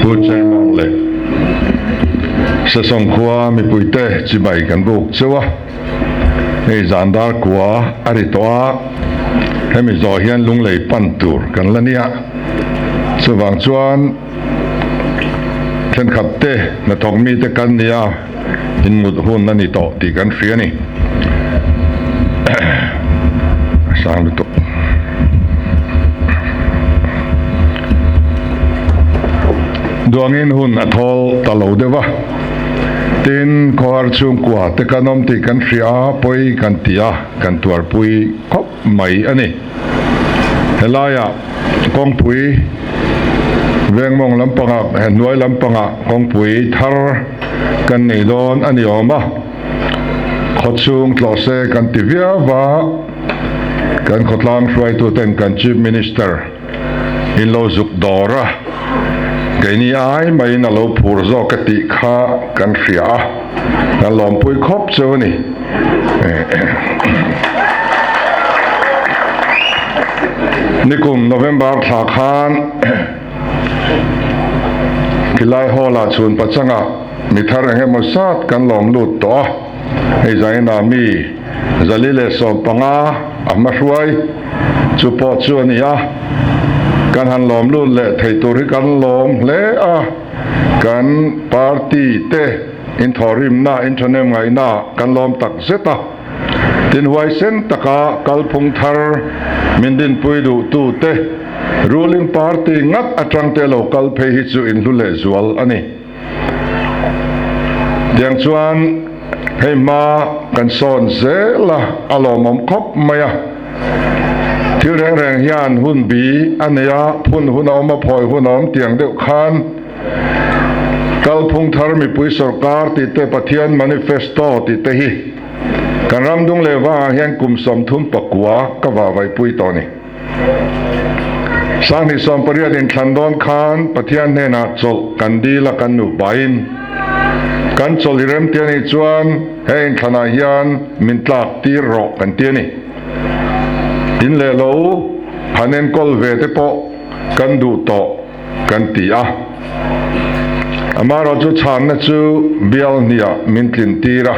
Pu Chairman leh Sesawng khua mipuite chibai kan buk cheu a, hei zan dar kua a ri tawh a, hemi zawh hian lunglei pan tur kan la nia. Chuvang chuan thenkhat te hnathawk mite kan nia inmut hun a ni tawh tih kan hria a ni. A sang lutuk. Duangin hun a thawl ta lo deuh a, tin khawhar chhungkua te kan awm tih kan hria a, pawi kan ti a, kan tuarpui khawp mai a ni. Helaiah kawngpui vengmawng lampangah hnuai lampangah kawngpui thar kan nei dawn a ni awm a, khawchhung tlawh se kan ti viau va, kan khawtlang hruaituten kan Chief Minister in lo zuk dawr a, keini ai maiin a lo phur zawk a tih kha kan hria a, kan lawmpui khawp chu a ni. Nikum November thla khan khilai hall ah chhun pachangah mi thar eng emaw zat kan lawm lut tawh a, hei zainah mi 415 a hmahruai chu pawh chu a ni a, kan han lawm lut leh thei tur hi kan lawm hle a, kan party te inthawhrimna inthahnem ngaihna kan lawm tak zet a, tin huaisen taka kalphung thar min dinpui duhtute ruling party ngat atang te lo kal phei hi chu inhlu leh zual a ni. Tiang chuan hei hma kan sawn zel a, a lawmawm khawp mai a. Thil reng reng hian hun bi a nei a, phun hun a awm a, phawi hun a awm tiang deuh khan kalphung thar mipui sawrkar tih te, Pathian manifesto tih te hi kan ram dung leh vangah hian kum 39 ka vahvaihpui tawh a ni. 2018 inthlan dawn khan Pathian hnenah chawlh kan dil a kan nupain kan chawlh i rem ti a nih chuan he inthlanah hian min tlak tir rawh kan ti a ni. In leh lo han enkawl ve te pawh kan duh tawh kan ti a. Amaherawhchu chhanna chu bial hniah min tlin tir a.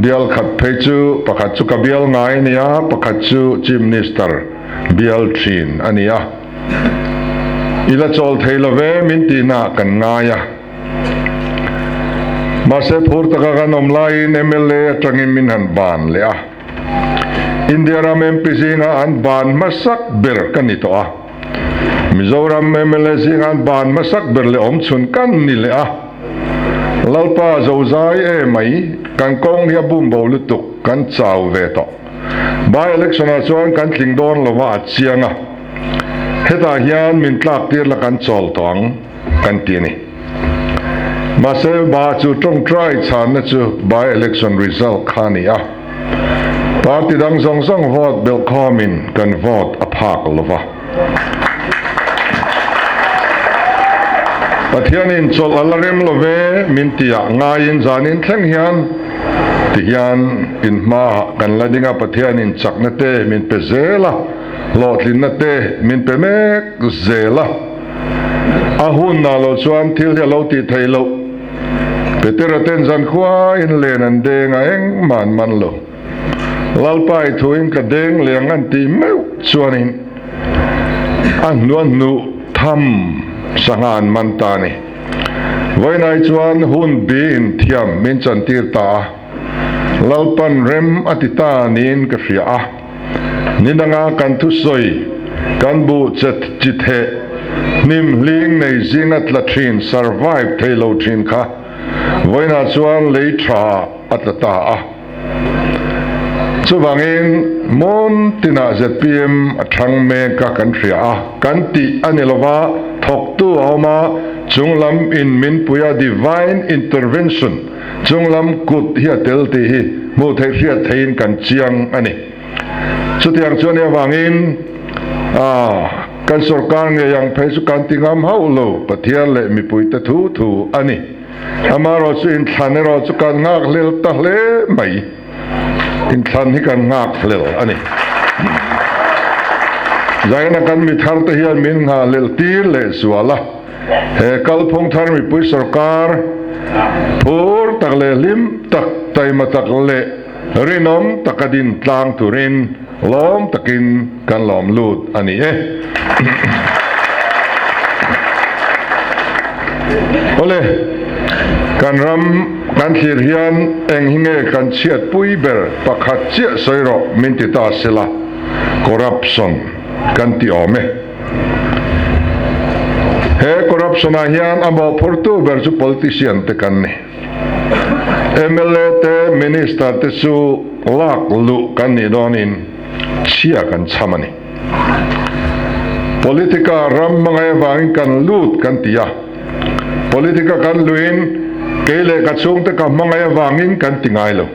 Bial khat phei chu pakhat chu ka bial ngai a ni a, pakhat chu Chief Minister bial thin a ni a. I la chawl thei lo ve min tihna kan ngai a. Mahse phur taka kan awm laiin mla atangin min han ban leh a. India ram MP zinga an ban hmasak ber ka ni tawh a. Mizoram mla zinga an ban hmasak ber leh awmchhun kan ni leh a. Lalpa zozai e mai, kan kawng hi a bum bo lutuk, kan chau ve tawh. By election ah chuan kan tling dawn lo va a chiang a, hetah hian min tlak tir la kan chawl tawh ang kan ti a ni. Mahse ba chu tawngtai chhanna chu by election result kha a ni a, party dang zawng zawng vote belhkhawmin kan vote a phak lo va. Pathianin chawlh a la rem lo ve min tih ah ngaiin zanin thleng hian tihian in hmaah kan la ding a, Pathianin chakna te min pe zel a, hlawhtlinna te min pe mek zel a, a hun ah lo chuan thil hi a lo tih theih loh. Petera ten zankhuain len an deng a, engmah an man lo. Lalpa i thuin ka deng leng an tih meuh chuanin a hnuah hnuh tham sangha an man ta a ni. Vawiinai chuan hun biin thiam min chantir ta a, Lalpan rem a ti ta niin ka hria a. Ni danga kan thusawi kan buh che chi theh hnim hling nei zinga tla thin survive thei lo thin kha vawiinah chuan lei tha a tla ta a. Chuvangin hmun tinah zpm a thang mek a kan hria a, kan tih a ni lova, thawktu a awm a, chunglam in min pui a, divine intervention, chunglam kut hi a tel tih hi hmuh theih hriat theihin kan chiang a ni. Chutiang chuan i avangin kan sorkar ngei ang phei chu kan ti ngam hauh lo, Pathian leh mipuite thu thu a ni. Amaherawh chu inthlan erawh chu kan nghak hlel ta hle mai. Inthlan hi kan nghak hlel a ni. Zaina kan mi thar te hian min nghahhlelh tir leh zual a, he kalphung thar mipui sorkar phur tak leh hlim tak, taima tak leh rinawm taka din tlang turin lawm takin kan lawm lut a ni e. Awle, kan ram kan thlir hian eng hi nge kan chhiatpui ber pakhat chiah sawi rawh min ti ta sela, corruption kan ti awm e. He corruption ah hian a mawhphurtu ber chu politician te kan ni. Mla te, minister te chu lak luh kan nih dawnin chhia kan chham a ni. Politica ram hmangaih avangin kan lut kan ti a, politica kan luhin kei leh ka chhungte ka hmangaih avangin kan ti ngai lo.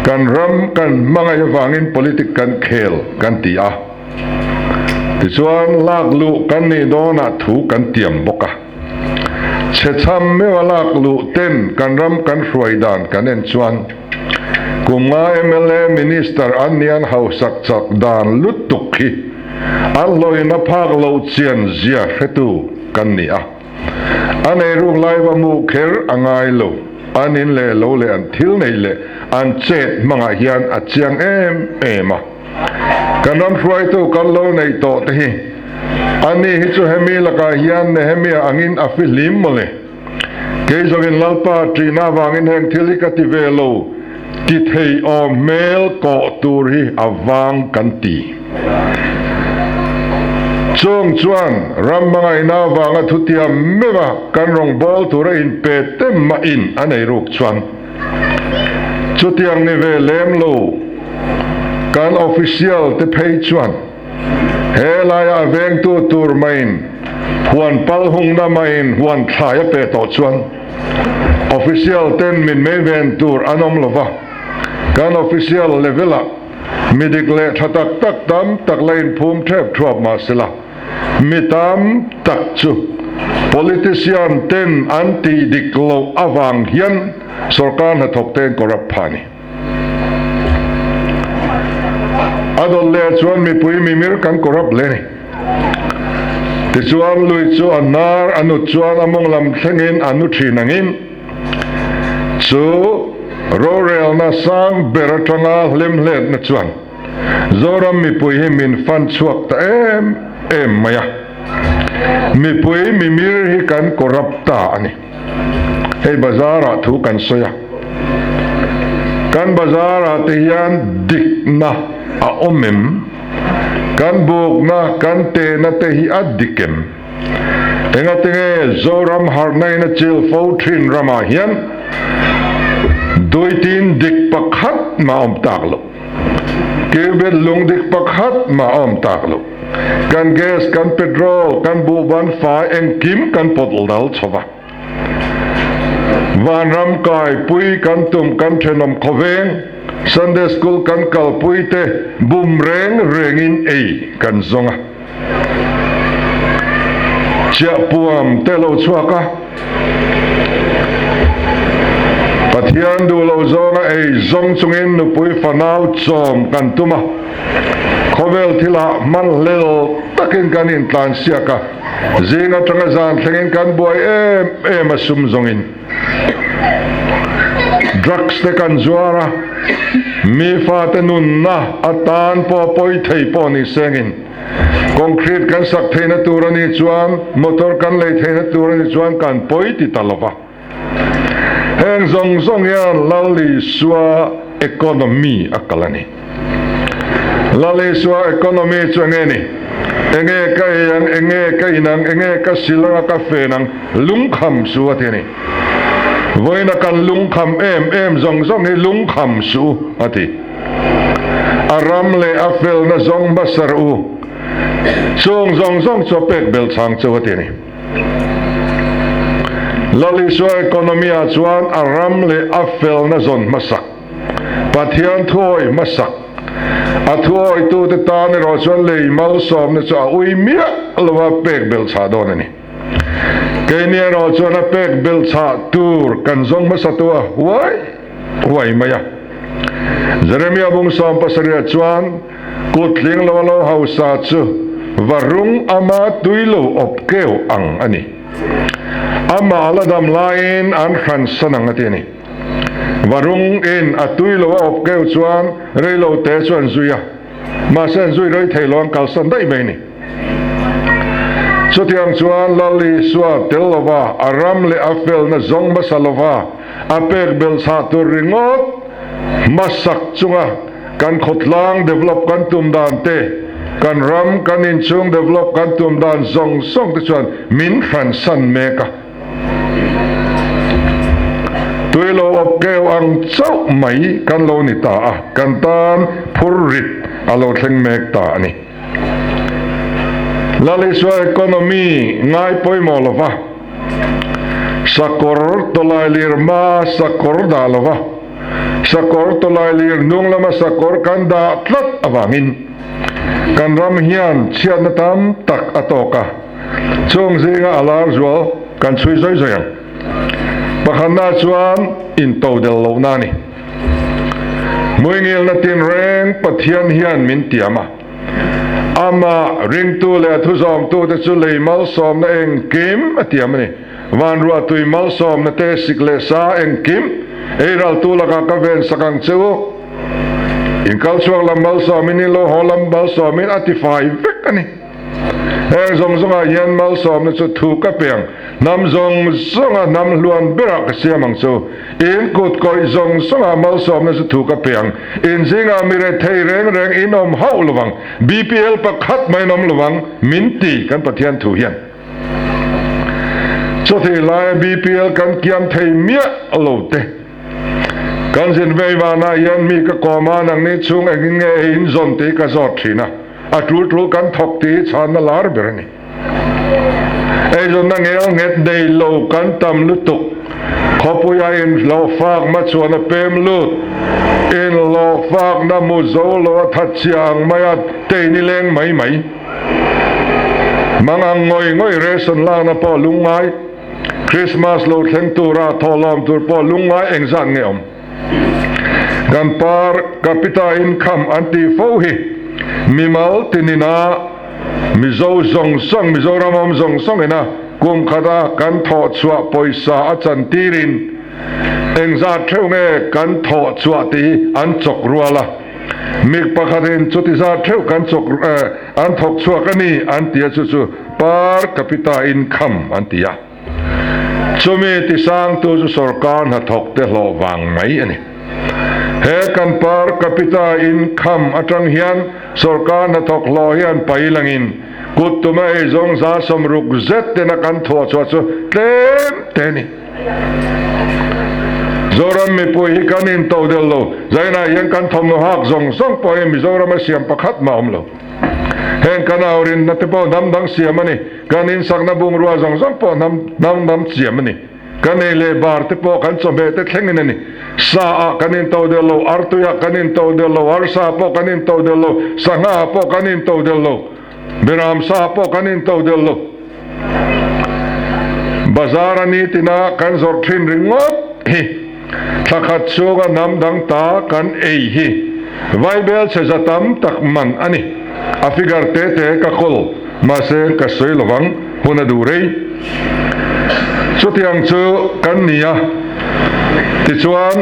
Kan ram kan hmangaih avangin politic kan khel kan ti a, tichuan lak luh kan nih dawnah thu kan tiam bawk a. Chhechham meuha lak luh ten kan ram kan hruai dan kan en chuan kum nga mla minister an nian hausak chak dan lutuk hi an hlawhin a phak loh chian zia hretu kan ni a. A nei ruk lai va hmuh kher a ngai lo. An in leh lo leh an thil nei leh an chet hmangah hian a chiang em em a. Kan ram hruaitu kan lo neih tawh te hi ani hi chu hemi lakah hian Nehemia angin a fihlim mawle. Kei zawngin Lalpa ṭihna avangin heng thil hi ka ti ve lo ti thei awm hmel kawh tur hi a vang kan ti. Chung chuan ram hmangaihna avanga thutiam meuha kan rawngbâwl tura inpe te mahin a nei ruk chuan chutiang ni ve lem lo kan official te phei chuan he laia a vengtu tur mahin huan pal hungna mahin huan thlai a pe tawh chuan official ten min mei ven tur an awm lova, kan official level ah Mi dik leh tha tak tak tam tak la inphum thep thuap mah sela, mi tam tak chu politician ten an tih dik loh avang hian sorkar hnathawk te an corrupt pha a ni. A dawt leh chuan mipui mimir kan corrupt hle a ni. Tichuan lui chu a hnar a nut chuan a mawng lam thlengin a nu thin angin, Chu rorelna sang ber atanga hlimhletna chuan Zoram mipui hi min fan chhuak ta em em mai a, mipui mimir hi kan corrupt ta a ni. Hei bazar ah thu kan sawi a, kan bazar ah te hian dikna a awm em? Kan bukna, kan tehna te hi a dik em? Engatinge Zoram harhna in a chil fo thin ramah hian duitin dik pakhat mah awm tak loh, Cubic lung dik pakhat mah awm tak loh, kan gas, kan petrol, kan buhban fai engkim kan pawt dal chho va. Vanram kai pui kan tum kan thenawm khawveng, Sunday school kan kalpui te bum reng rengin ei kan zawng a. Chiahpuam te lo chhuak a, Pathian duh lo zawnga ei zawng chungin nupui fanau chawm kan tum a, khawvel thilah hmanhlel takin kan intlansiak a, zing atanga zan thlengin kan buai em em a sum zawngin. Drugs te kan zuar a, mi fate nunna atan pawh pawi thei pawh ni sengin concrete kan sak theihna tur a nih chuan motor kan lei theihna tur a nih chuan kan pawi ti ta lova. Heng zawng zawng hian Lal Isua economy a kal a ni. Lal Isua economy chu enge ni? Enge ka ei ang, enge ka in ang, enge ka sil ang a ka fen ang, lungkham su a ti a ni. Vawiina kan lungkham em em zawng zawng hi lungkham su a ti. A ram leh a felna zawng hmasa rawh u, chung zawng zawng chu a pek bel chang cheu a ti a ni. Lal Isua economy ah chuan a ram leh a felna zawn hmasak, Pathian thuawih hmasak, a thuawitute tan erawh chuan lei malsawmna chu a ui miah lova pek belhchhah dawn a ni. Keini erawh chuan a pek belhchhah tur kan zawng hmasa tu a huai huai mai a. Jeremia bung 70 chuan kut tling lo a lo hausa chu. Varung ama tui lo awp keu ang a ni. Amah la dam laiin an hran san ang a ti a ni. Varung in a tui lo a awp keu chuan rei lo te chu an zui a, mahse an zui rei thei lo an kalsan daih mai a ni. Chutiang chuan Lal Isua tel lova a ram leh a felna zawng hmasa lova a pek belchhah tur ringawt hmasak chunga kan khawtlang develop kan tum dan te, kan ram kan inchhung develop kan tum dan zawng zawng te chuan min hransan mek a. Tui lo awp keu ang chauh mai kan lo ni ta a, kan tan phur rit a lo thleng mek ta a ni. Lal Isua economy ngai pawimawh lova, sakawr tawlailir hma sakawr dah lova, Sakawr tawlailir hnung lama sakawr kan dah tlat avangin kan ram hian chhiatna tam tak a tawk a, chung zinga a lar zual kan chhui zawi zawi ang. Pakhatna chuan intodel lohna a ni. Hmuingilna tinreng Pathian hian min tiam a, amah ringtu leh a thuzawmtute chu lei malsawmna engkim a tiam a ni. Vanruah tui malsawmna te sik leh sa engkim ei raltu lakah ka ven sak ang che u. In kal chhuak lam malsawmin in lo haw lam malsawmin a ti fai vek a ni. Heng zawng zawngah hian malsawmna chu thu ka pe ang, hnam zawng zawnga hnam hluan berah ka siam ang chu. In kut kawih zawng zawngah malsawmna chu thu ka pe ang. In zingah mi rethei reng reng in awm hauh lovang, BPL pakhat mai in awm lovang min ti kan Pathian thu hian. Chawthei laia BPL kan kiam thei miah lo te. Kan zin vei vanah hian mi ka kawm a, nangni chhung engin nge ei in zawn tih ka zawt thin a, a tul tul kan thawk tih hi chhanna lar ber a ni. Eizawnna ngel nghet nei lo kan tam lutuk, khawpuia inhlawhfak hmachhuan a pem lut, inhlawhfakna mu zo lo a thatchhia ang maia teini leng mai mai. Mangang ngawih ngawih ration lakna pawh lungngai, Christmas lo thleng tura thawhlawm tur pawh lungngai engzat nge awm? Kan per capita income an tih fo hi mimal tinina Mizo zawng zawng, Mizoram awm zawng zawng ina kum khata kan thawh chhuah pawisa a chantirin engzat theuh nge kan thawh chhuah tih hi an chawk rual a. Mik pakhatin chuti zat theuh kan chawk an thawk chhuak a ni an ti a, chu chu per capita income an ti a. Chumi tisangtu chu sorkar hnathawk te hlawh vang mai a ni. He kan per capita income atang hian sorkar hnathawk hlawh hian pai langin kut tuma eizawng 60 zet tena kan thuah chhuah chu tlem te a ni. Zoram mipui hi kan into del lo, Zainah hian kan thawmhnaw hak zawng zawng pawh hi Mizorama siam pakhat mah a awm lo. Heng kan aurinna te pawh hnam dang siam a ni, kan insakna bungrua zawng zawng pawh hnam hnam dang siam a ni. Kan ei leh bar te pawh kan chawhmeh te thlengin a ni. Sa ah kan into del lo, artui ah kan into del lo, arsa pawh kan into del lo, sangha pawh kan into del lo. Beram sa pawh kan into del lo. Bazar a ni tina kan zawrh thin ringawt hi thla khat chhunga hnam dang ta kan ei hi vaibel chhe za tam tak man a ni. A figure te te ka kawl mahse ka sawi lovang hun a duh rei. Chutiang chu kan ni a, tichuan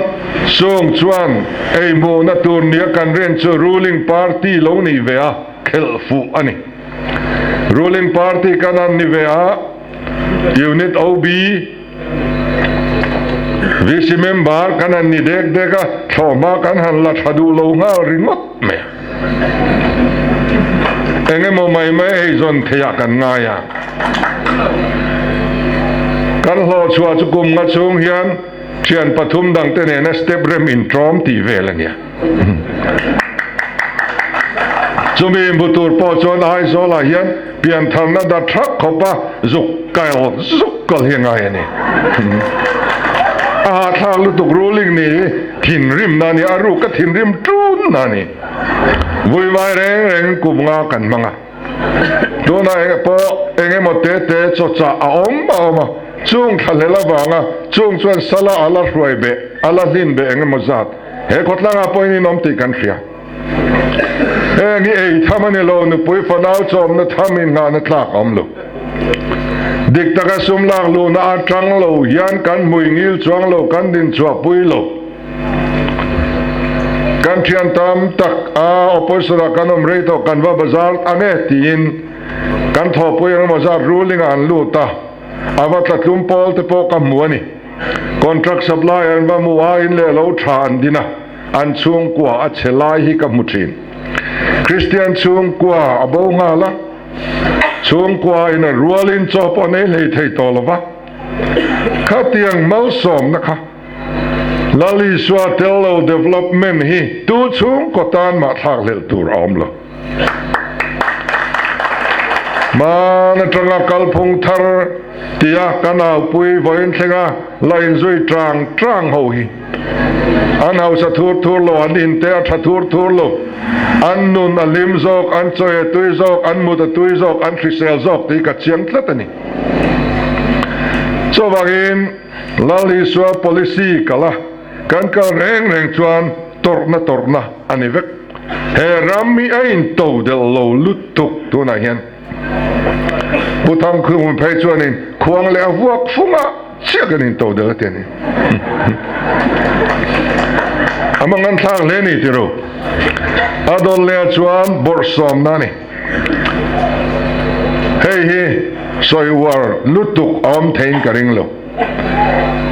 chung chuan ei hmuhna tur nia kan rin chu ruling party lo nih ve a. khelh fuh a ni. Ruling party kan an ni ve a, Unit OB, VC member kan han ni dek dek a, thlawhhma kan han la tha duh lo nghal ringawt mai a. Eng emaw mai mai eizawn theih ah kan ngai a. Kan hlawhchhuah chu kum nga chhung hian thian pathum dangte nena step rem intawm tih vel a nia. Chumi hmu tur pawh chuan Aizawlah hian piantharna da thak khawpa zuk kal zuk kal hi a ngai a ni. A hahthlak lutuk ruling ni hi thinrimna a ni, a ruka thinrim ṭunna a ni. Vuivai reng rengin kum nga kan hmang a. Tunah eng pawh eng emaw te te chawchah a awm a awm a, chung thlahlel avanga chung chuan sala a la hruai beh, a la hlin beh eng emaw zat he khawtlangah pawhin in awm tih kan hria. Heng hi ei tham a ni lo, nupui fanau chawmna tham in nghahna tlak a awm lo. Dik taka sum lak luhna atang lo hian kan hmui ngil chuang lo, kan din chhuah pui lo. Kan thian tam tak a opposition ah kan awm rei tawh kan va bazar ang e tiin kan thawhpui engemaw zat ruling ah an lut a, a va tla tlum pawl te pawh ka hmu a ni. Contract supply an va hmu a, in leh lo tha an din a, an chhungkua a chhe lai hi ka hmu thin. Kristian chhungkua a bo nghal a, chhungkua in a rualin chaw pawh nei hlei thei tawh lo va, khatiang malsawmna kha Lal Isua tel lo development hi tu chhungkaw tan mah thlak hlelh tur a awm lo. Hman atanga kalphung thar tia kan aupui vawiin thlenga la inzui tang tang ho hi an hausa thur thur lo, an inte a tha thur thur lo, an nun a hlim zawk, an chawi a tui zawk, an mut a tui zawk, an hrisel zawk tih ka chiang tlat a ni. Chuvangin Lal Isua policy kala kan kal reng reng chuan tawrhna tawrhna a ni vek. He ram hi a in to delh lo lutuk tunah hian Pu Thangkhum phei chuanin khuang leh a vuak fungah chiah kan in to delh a ti a ni. A mangan thlak hle ni ti ro. A dawn leh ah chuan bawrhsawmna a ni. Hei hi sawi uar lutuk a awm theiin ka ring lo.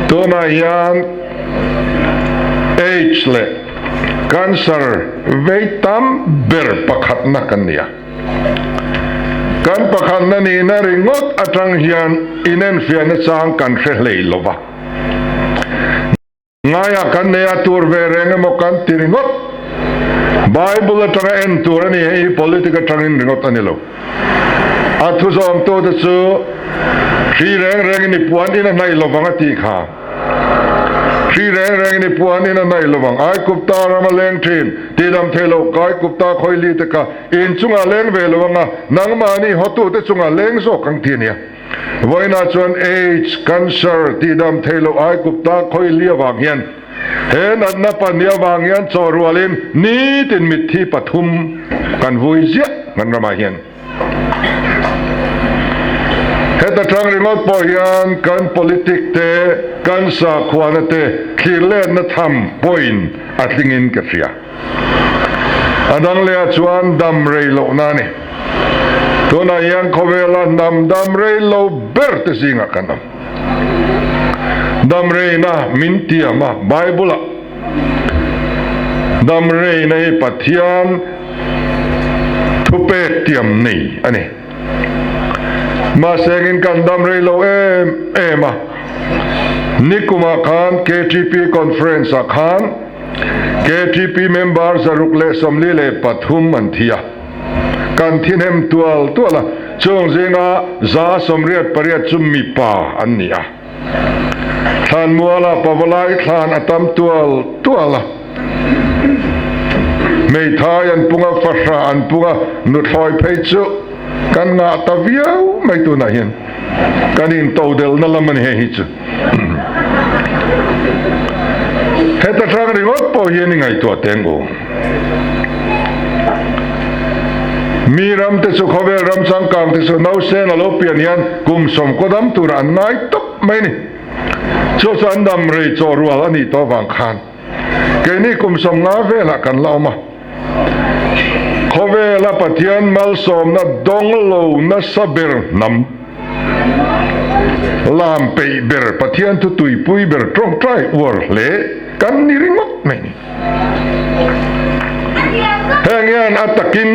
Tunah hian AIDS leh cancer vei tam ber pakhatna kan ni a. Kan pakhatna nihna ringawt atang hian inenfiahna chang kan hre hlei lo va. Ngaiah kan nei a tur ve reng emaw kan ti ringawt. Bible atanga en tur a ni hei hi politic atangin ringawt a ni lo. A thu zawmtute chu hri reng rengin i puan in a hnaih lovang a tih kha. Hri reng rengin i puan in a hnaih lovang. Aikupta rama leng thin, tihdam thei lo Kaikupta khawili te kha in chungah leng ve lo anga nangmahni hawtute chungah leng zawk ang ti a nia. Vawiinah chuan AIDS, cancer, tihdam thei loh Aikupta khawili avang hian he natna pahnih avang hian chaw rualin nitin mitthi pathum kan vui ziah kan ramah hian. Heta tang ringawt pawh hian kan politic te, kan sakhuana te thlir letna tham pawhin a tlingin ka hria. A dang lehah chuan dam rei lohna a ni. Tunah hian khawvela hnam dam rei lo ber te zingah kan awm. Dam reina min tiam a, Bible-ah dam reina hi Pathian thupek tiam nei a ni. Mahse engin kan dam rei lo em em a, nikumah khan KTP Conference-ah khan KTP member 143 an thi a, kan thi hnem tual tual a, chung zinga 188 chu mipa an ni a. Thlanmuala pavalai thlan a tam tual tual a, hmeithai an pung a, fahrah an pung a, nuthlawi phei chu kan ngah ta viau mai tunah hian kan intodelhna lam a ni hei hi chu. Heta hrang ringawt pawh hian i ngaihtuah teng u. Mi ram te chu khawvel ram changkang te chu nausen a lo pian hian kum sawmkaw dam tura an ngai tawp mai ni. Chu chu an dam rei chaw rual a nih tawh vang khan keini kum 50 velah kan la awm a. Khawvela Pathian malsawmna dawng lo nasa ber hnam. Lam peih ber Pathian thu tuipui ber tawngtai uar hle kan ni ringawt mai ni. Heng hian a takin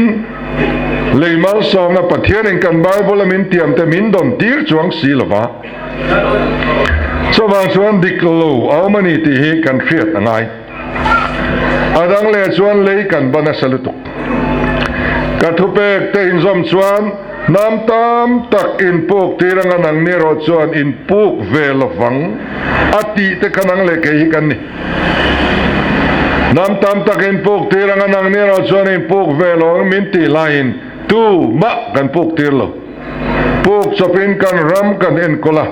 lei malsawmna Pathianin kan Bible a min tiam te min dawn tir chuang si lo va. Chuvang chuan dik lo a awm a ni tih hi kan hriat a ngai. A dang leh chuan lei kan ba nasa lutuk. Ka thupek te inzawm chuan hnam tam tak inpuk tir anga nang ni erawh chuan inpuk ve lovang a tih te kha nang leh kei hi kan ni. Hnam tam tak inpuk tir anga nang ni erawh chuan inpuk ve lo ang min tih laiin tu mah kan puk tir lo. Puk chawpin kan ram kan enkawl a,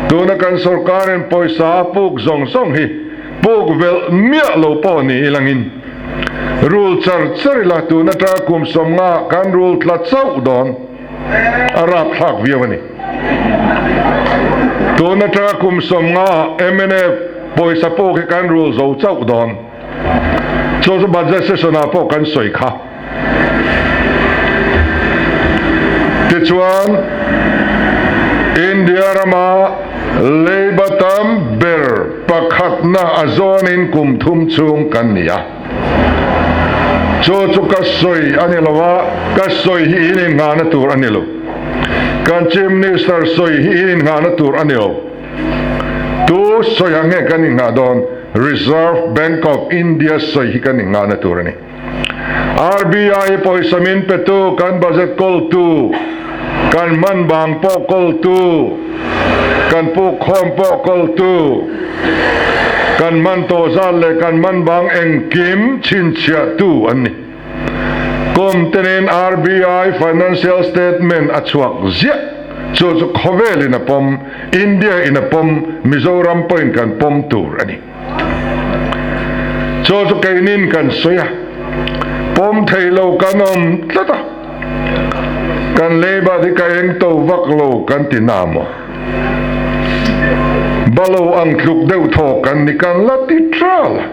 tuna kan sorkarin pawisa a puk zawng zawng hi puk velh miah lo pawh ni ilangin. Rul char char ila tun atanga kum 50 kan rul tla chauh dawn. A rapthlak viau a ni. Tun atanga kum 50 mnf pawisa pawh khi kan rul zo chauh dawn. Chu chu budget session ah pawh kan sawi kha. Tichuan India rama leiba tam ber pakhatna a zawnin kum thum chhung kan ni a. Chu chu ka sawi a ni lo a, ka sawi hi in innghahna tur a ni lo. Kan Chief Minister sawi hi in innghahna tur a ni lo. Tu sawi ang nge kan innghah dawn? Reserve Bank of India sawi hi kan innghahna tur a ni. RBI pawisa min petu, kan budget kawltu, kan man bang pawh kawltu, kan puk khawm pawh kawltu, kan man tawh zat leh kan man bang engkim chhinchhiahtu an ni. Kum tenin RBI financial statement a chhuak ziah. Chu chu khawvelin a pawm, India in a pawm, Mizoram pawhin kan pawm tur a ni. Chu chu keinin kan sawi a, pawm thei lo kan awm tlat a, kan leibat hi ka eng to vak lo kan ti na maw? Balo ang tluk deuh thaw kan ni kan la ti tral a.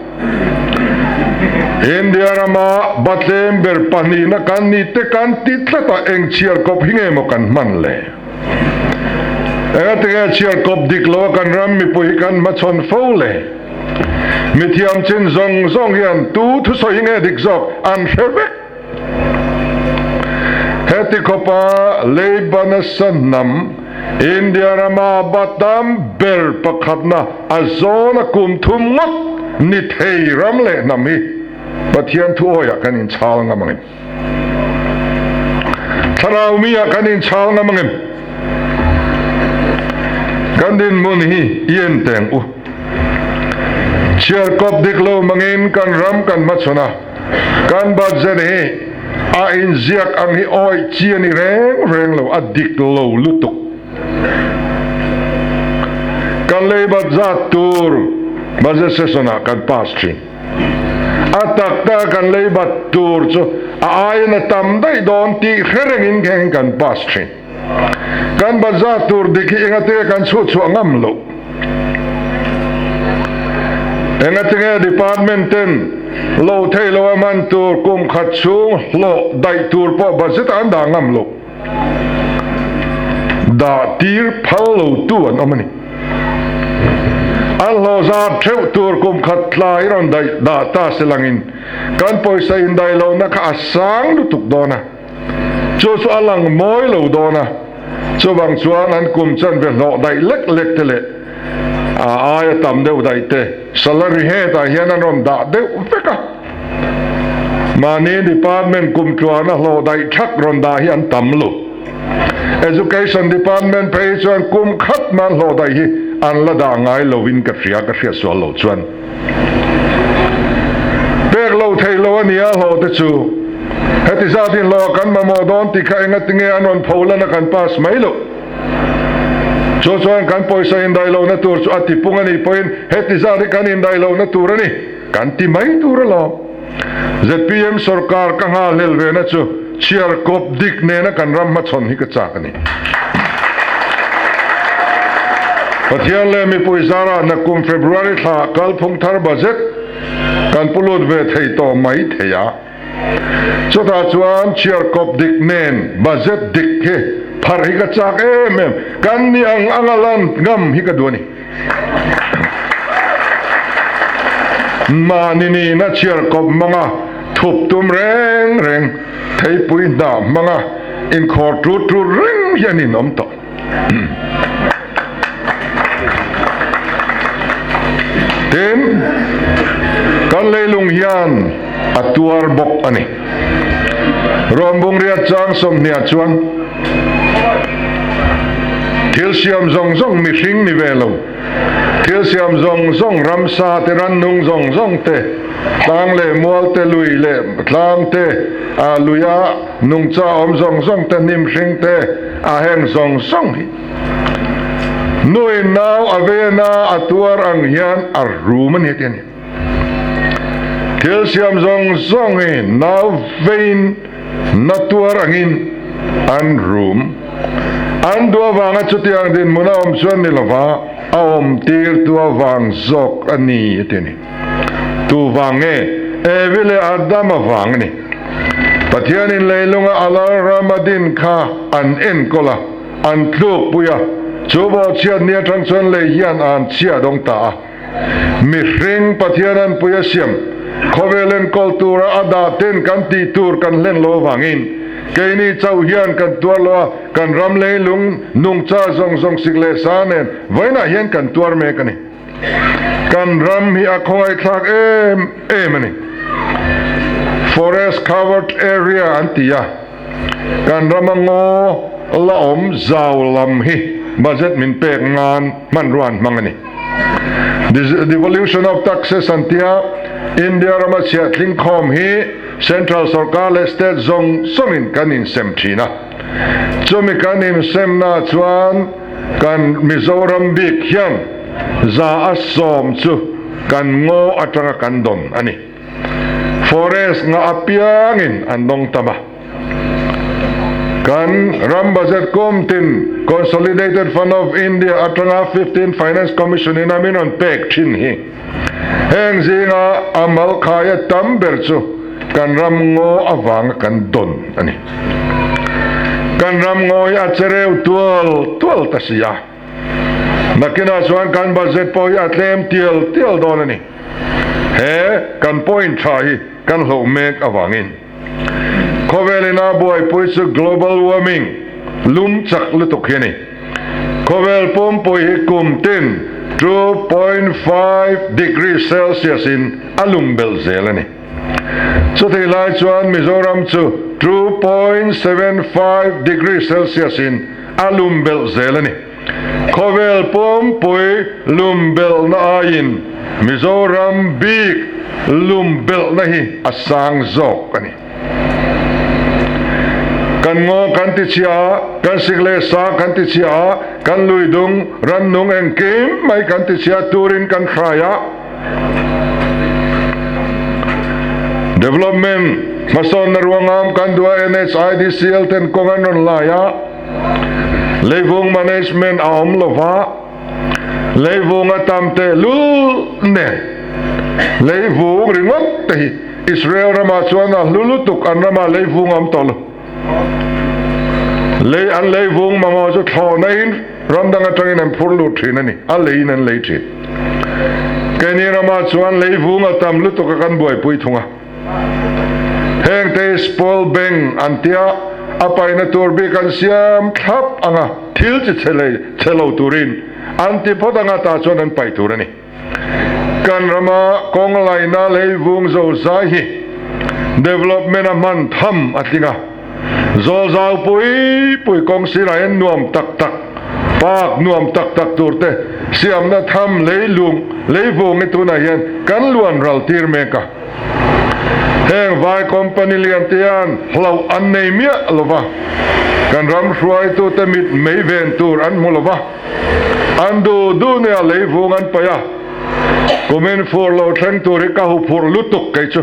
India rama batlem ber pahnihna kan ni te kan ti tlat a, eng chhiar kawp hi nge maw kan hman le? Engatinge chhiar kawp dik lo a kan ram mipui hi kan hmachhawn fo le? Mithiam chin zawng zawng hian tu thusawi hi nge dik zawk an hre vek. Heti khawpa leiba nasa hnam India rama ba tam ber pakhatna a zawna kum thum ngawt ni thei ram leh hnam hi Pathian thu awiah kan inchhal ngam ang em? Thlarau mi ah kan inchhal ngam ang em? Kan dinhmun hi i en teng u. Chhiarkawp dik lo mangin kan ram kan hmachhawn a, kan budget hi a inziak ang hi awih chi a ni reng reng lo, a dik lo lutuk. Kan lei bat zat tur budget session ah kan pass thin. A tak tak kan lei bat tur chu a aiin a tam daih dawn tih hre rengin kheng kan pass thin. Kan bat zat tur dik hi engatinge kan chhut chhuah ngam loh? Engatinge department ten lo thei lo a man tur kum khat chhung hlawh daih tur pawh budget ah an dah ngam loh? Dah tir phal lo tu an awm a ni. An hlawh zat theuh tur kum khat tlai rawn daih dah ta se langin kan pawisa indaih lohna kha a sang lutuk dawn a. Chu chu a lang mawi lo dawn a, chuvang chuan an kum chanve hlawh daih lek lek te leh a aia tam deuh daih te salary hetah hian an rawn dah deuh vek a. Mahni department kum tluana hlawh daih thak rawn dah hi an tam lo. Education department phei hi chuan kum khat nan hlawh daih hi an la dah ngai lovin ka hria, ka hriat sual lo chuan. Pek lo theih lo a nia hlawh te chu. Heti zat in hlawh kan mamawh dawn tih kha engatinge an rawn pho lan a kan pass mai loh. Chu chuan kan pawisa indaih lohna tur chu a tipung a nih pawhin heti zat hi kan indaih lohna tur a ni. Kan ti mai tur alawm. Zpm sorkar ka nghahlel ve na chu chhiar kawp dik nena kan ram hmachhawn hi ka chak a ni. Pathian leh mipui zarah nakum February thla kalphung thar budget kan pu lut ve thei tawh mai thei a. Chutah chuan chhiar kawp dik nen budget dik hi pharh hi ka chak em em. Kan ni ang anga lan ngam hi ka duh a ni. Mahni nihna chhiar kawp hmanga thup tum reng reng, theipui hnah hmanga inkhawr tut tut reng hi an inawm tawh. Tin, kan leilung hian a tuar bawk a ni. Rawnbungriat chang 20 chuan thil siam zawng zawng mihring ni ve lo, thil siam zawng zawng ramsa te, rannung zawng zawng te, tlang leh mual te, lui leh tlang te, a luia nungcha awm zawng zawng te, hnim hring te, a heng zawng zawng hi nuin nau a vena a tuar ang hian a rum a ni a ti a ni. Thil siam zawng zawng hi nau veiin na tuar angin an rum. An duh avanga chutiang dinhmun a awm chuan ni lova a awm tirtu avang zawk a ni a ti a ni. Tu vang nge? Evi leh Adama vang a ni. Pathianin leilunga a lalram a din kha an enkawl a, an tlukpui a, chu bawhchhiat ni atang chuan lei hian a an chhia dawng ta a. Mihring Pathian an pui a siam, khawvel enkawl tura a dah ten kan tih tur kan hlen lo avangin keini chauh hian kan tuar lo a, kan ram leilung nungcha zawng zawng sik leh sa nen vawiinah hian kan tuar mek a ni. Kan ram hi a khawngaihthlak em em a ni. Forest covered area an ti a, kan rama ngaw la awm zau lam hi budget min pek nan hmanrua an hmang a ni. Devolution of taxes an tia India rama chhiah tling khawm hi Central sorkar leh state zawng zawngin kan insem thin a. Chumi kan insemna chuan kan Mizoram bik hian 100% chu kan ngaw atanga kan dawn a ni. Forest ngah apiangin an dawng tam a. Kan ram budget kum tin Consolidated Fund of India atanga 15 Finance Commission in a min rawn pek thin hi. Heng zinga a mal khaia tam ber chu kan ram ngaw avanga kan dawn a ni. Kan ram ngaw hi a chereu tual tual ta si a. Nakinah chuan kan budget pawh hi a tlem tial tial dawn a ni. He kan point tha hi kan hloh mek avangin. Khawvel ina buaipui chu global warming, lum chak lutuk hi a ni. Khawvel pumpui hi kum tin 2.5 degree Celsius in a lum belh zel a ni. Chutih lai chuan Mizoram chu 2.75 degree Celsius in a lum belh zel a ni. Khawvel pumpui lum belhna aiin Mizoram bik lum belhna hi a sang zawk a ni. Kan ngaw kan ti chhia a, kan sik leh sa kan ti chhia a, kan luidung, rannung engkim mai kan ti chhia turin kan hrai a. Development hmasawnna ruangam kan duh a, NHIDCL ten kawng an rawn lai a. Leivung management a awm lo va, leivung a tam tehlul nen leivung ringawt te hi Israel ramah chuan a hlu lutuk, an ramah leivung a awm tawh lo. Lei an leivung mamawh chu thlawhna in ram dang atangin an phur lut thin a ni, a leiin an lei thin. Keini ramah chuan leivung a tam lutuk a kan buaipui thung a. Heng te hi spoil bank an tia, a paihna tur bik an siam thlap anga thil chi chhe lei chhe lo turin an ti phawt anga tah chuan an paih tur a ni. Kan rama kawng laina leivung zo zai hi development a hman tham a tling a, zawl zau pui pui kawng sirah hian nuam tak tak, park nuam tak tak tur te siamna tham leilung leivung hi tunah hian kan luan ral tir mek a. Heng vai company lian te hian hlauh an nei miah lo va, kan ram hruaitute mit mei ven tur an hmu lo va, an duh duh nia leivung an paih a, kumin fur lo thleng tur hi ka huphurh lutuk kei chu.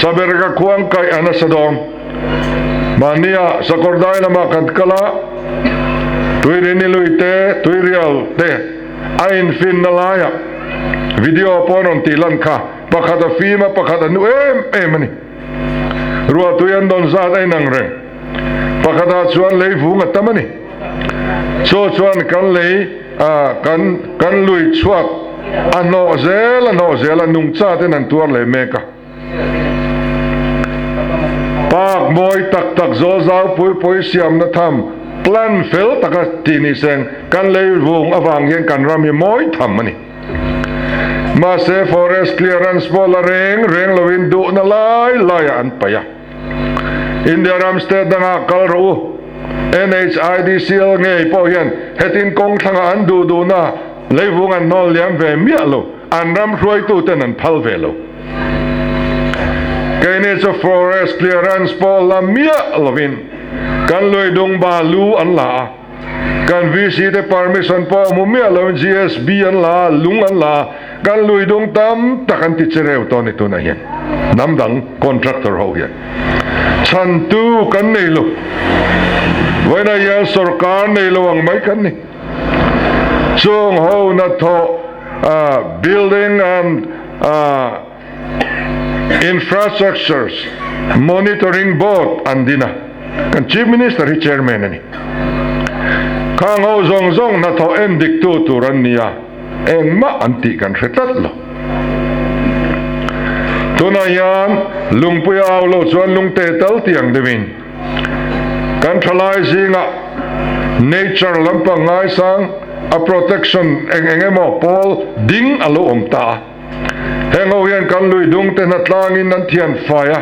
Saber ka khuang kaih a nasa dawn. Mahnia sakawr dai lamah kan kal a, tuirini lui te, tuirial te, A infinna laiah video pawh an rawn tih lan kha, pakhat a fim a, pakhat a nu em em a ni. Ruahtui an dawn zat a inang reng. Pakhatah chuan lei vung a tam a ni. Chaw chuan kan lei kan kan lui chhuak a hnawh zel a hnawh zel a, nungcha ten an tuar leh mek a. Park mawi tak tak zawl zau pui pui siamna tham plan fel taka tih ni seng kan lei vung avang hian kan ram hi mawi tham a ni. Mahse forest clearance pawh la reng reng loin duhna lai laiah an paih a. India ram state dangah kal rawh u. NHIDCL ngei pawh hian hetin kawng thlangah an duh duhna leivung an hnawl liam ve miah lo. An ram hruaituten an phal ve lo. Keini chu forest clearance pawh la miah lovin kan luidung balu an la a. Kan VC te permission pawh hmu miah loin GSB an la a, lung an la a, kan lui dung tam tak an ti che reu tawh a ni tunah hian hnam dang contractor ho hian chhantu kan nei lo. Vawiinah hian sorkar nei lo ang mai kan ni. Chung ho hnathawh building and Infrastructures Monitoring Board an din a, kan Chief Minister hi Chairman a ni. Khang ho zawng zawng hnathawh en diktu tur an ni a, engmah an tih kan hre tlat lo. Tunah hian lungpui a au lo chuan lungte tal tiang deuhin kan thalai zingah nature lampang ngaisang a protection eng eng emaw pawl ding a lo awm ta a. Heng ho hian kan lui dung te hna tlangin an thian fai a,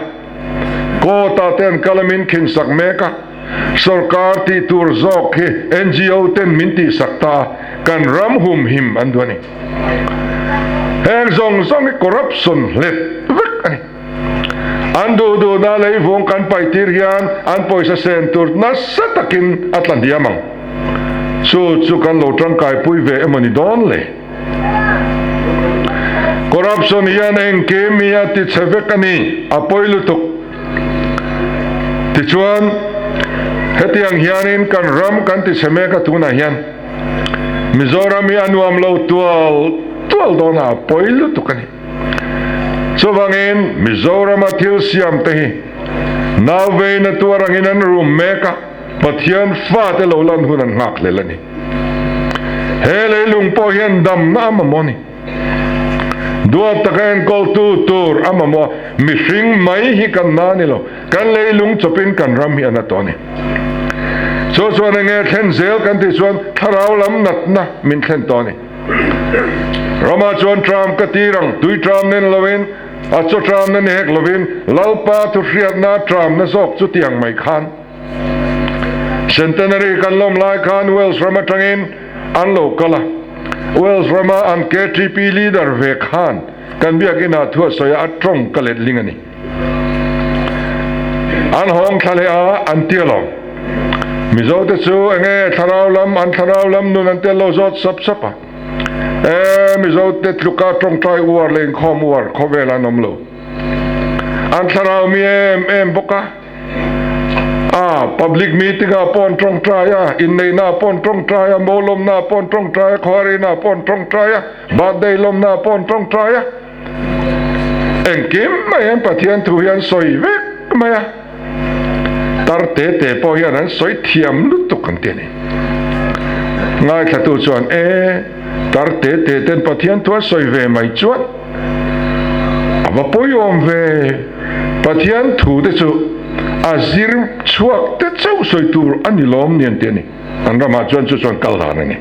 court ah te an kal a min khin sak mek a, sorkar tih tur zawk hi NGO ten min tih sak ta a, kan ram hum him an duh a ni. Heng zawng zawng hi corruption hlet vek a ni. An duh duhna leivung kan paih tir hian an pawisa sen tur nasa takin a tla hniam ang. Chu chu kan lo tangkaipui ve emaw ni dawn le? Corruption hian engkim hi a ti chhe vek a ni, a pawi lutuk. Tichuan, hetiang hianin kan ram kan ti chhe mek a tunah hian Mizoram hi a nuam lo tual tual dawn a, a pawi lutuk a ni. Chuvangin Mizorama thil siam te hi nauveina tuar angin an rum mek a, Pathian fate lo lan hun an nghak hlel a ni. He leilung pawh hian damna a mamawh a ni. Duat taka enkawltu tur a mamawh a, mihring mai hi kan na a ni lo, kan leilung chawpin kan ram hi a na tawh a ni. Chu chuan enge thlen zel kan tih chuan thlarau lam natna min thlen tawh a ni. Rama chuan tram ka tir ang, tui tram nen loin, a chaw tram na ni hek lovin, Lalpa thuhriatna tramna zawk chutiang mai khan. Centenary kan lawm lai khan Wales ram atangin an lo kal a, Wales rama an KTP leader ve khan kan biakinah thu a sawi a, a tawng ka letling a ni. An hawng thla leh a, an ti alawm. Mizo te chu enge thlarau lam, an thlarau lam nun an tel lo zawt sap sap a. E, Mizo te tluka tawngtai uar leh inkhawm uar khawvel an awm lo. An thlarau mi em em bawk a. A, public meeting ah pawh an tawngtai a, inneihna ah pawh an tawngtai a, mo lawmna ah pawh an tawngtai a, khuarina ah pawh an tawngtai a, birthday lawmna ah pawh an tawngtai a. Engkim mai hian Pathian thu hi an sawi vek mai a, tar te te pawh hian an sawi thiam lutuk an ti a ni. Ngaithlatu chuan, E, tar te te ten Pathian thu an sawi ve mai chuan a va pawiawm ve, Pathian thu te chu a zir chhuak te chauh sawi tur a ni lawm ni an ti a ni. An ramah chuan chu chuan kal dan a ni.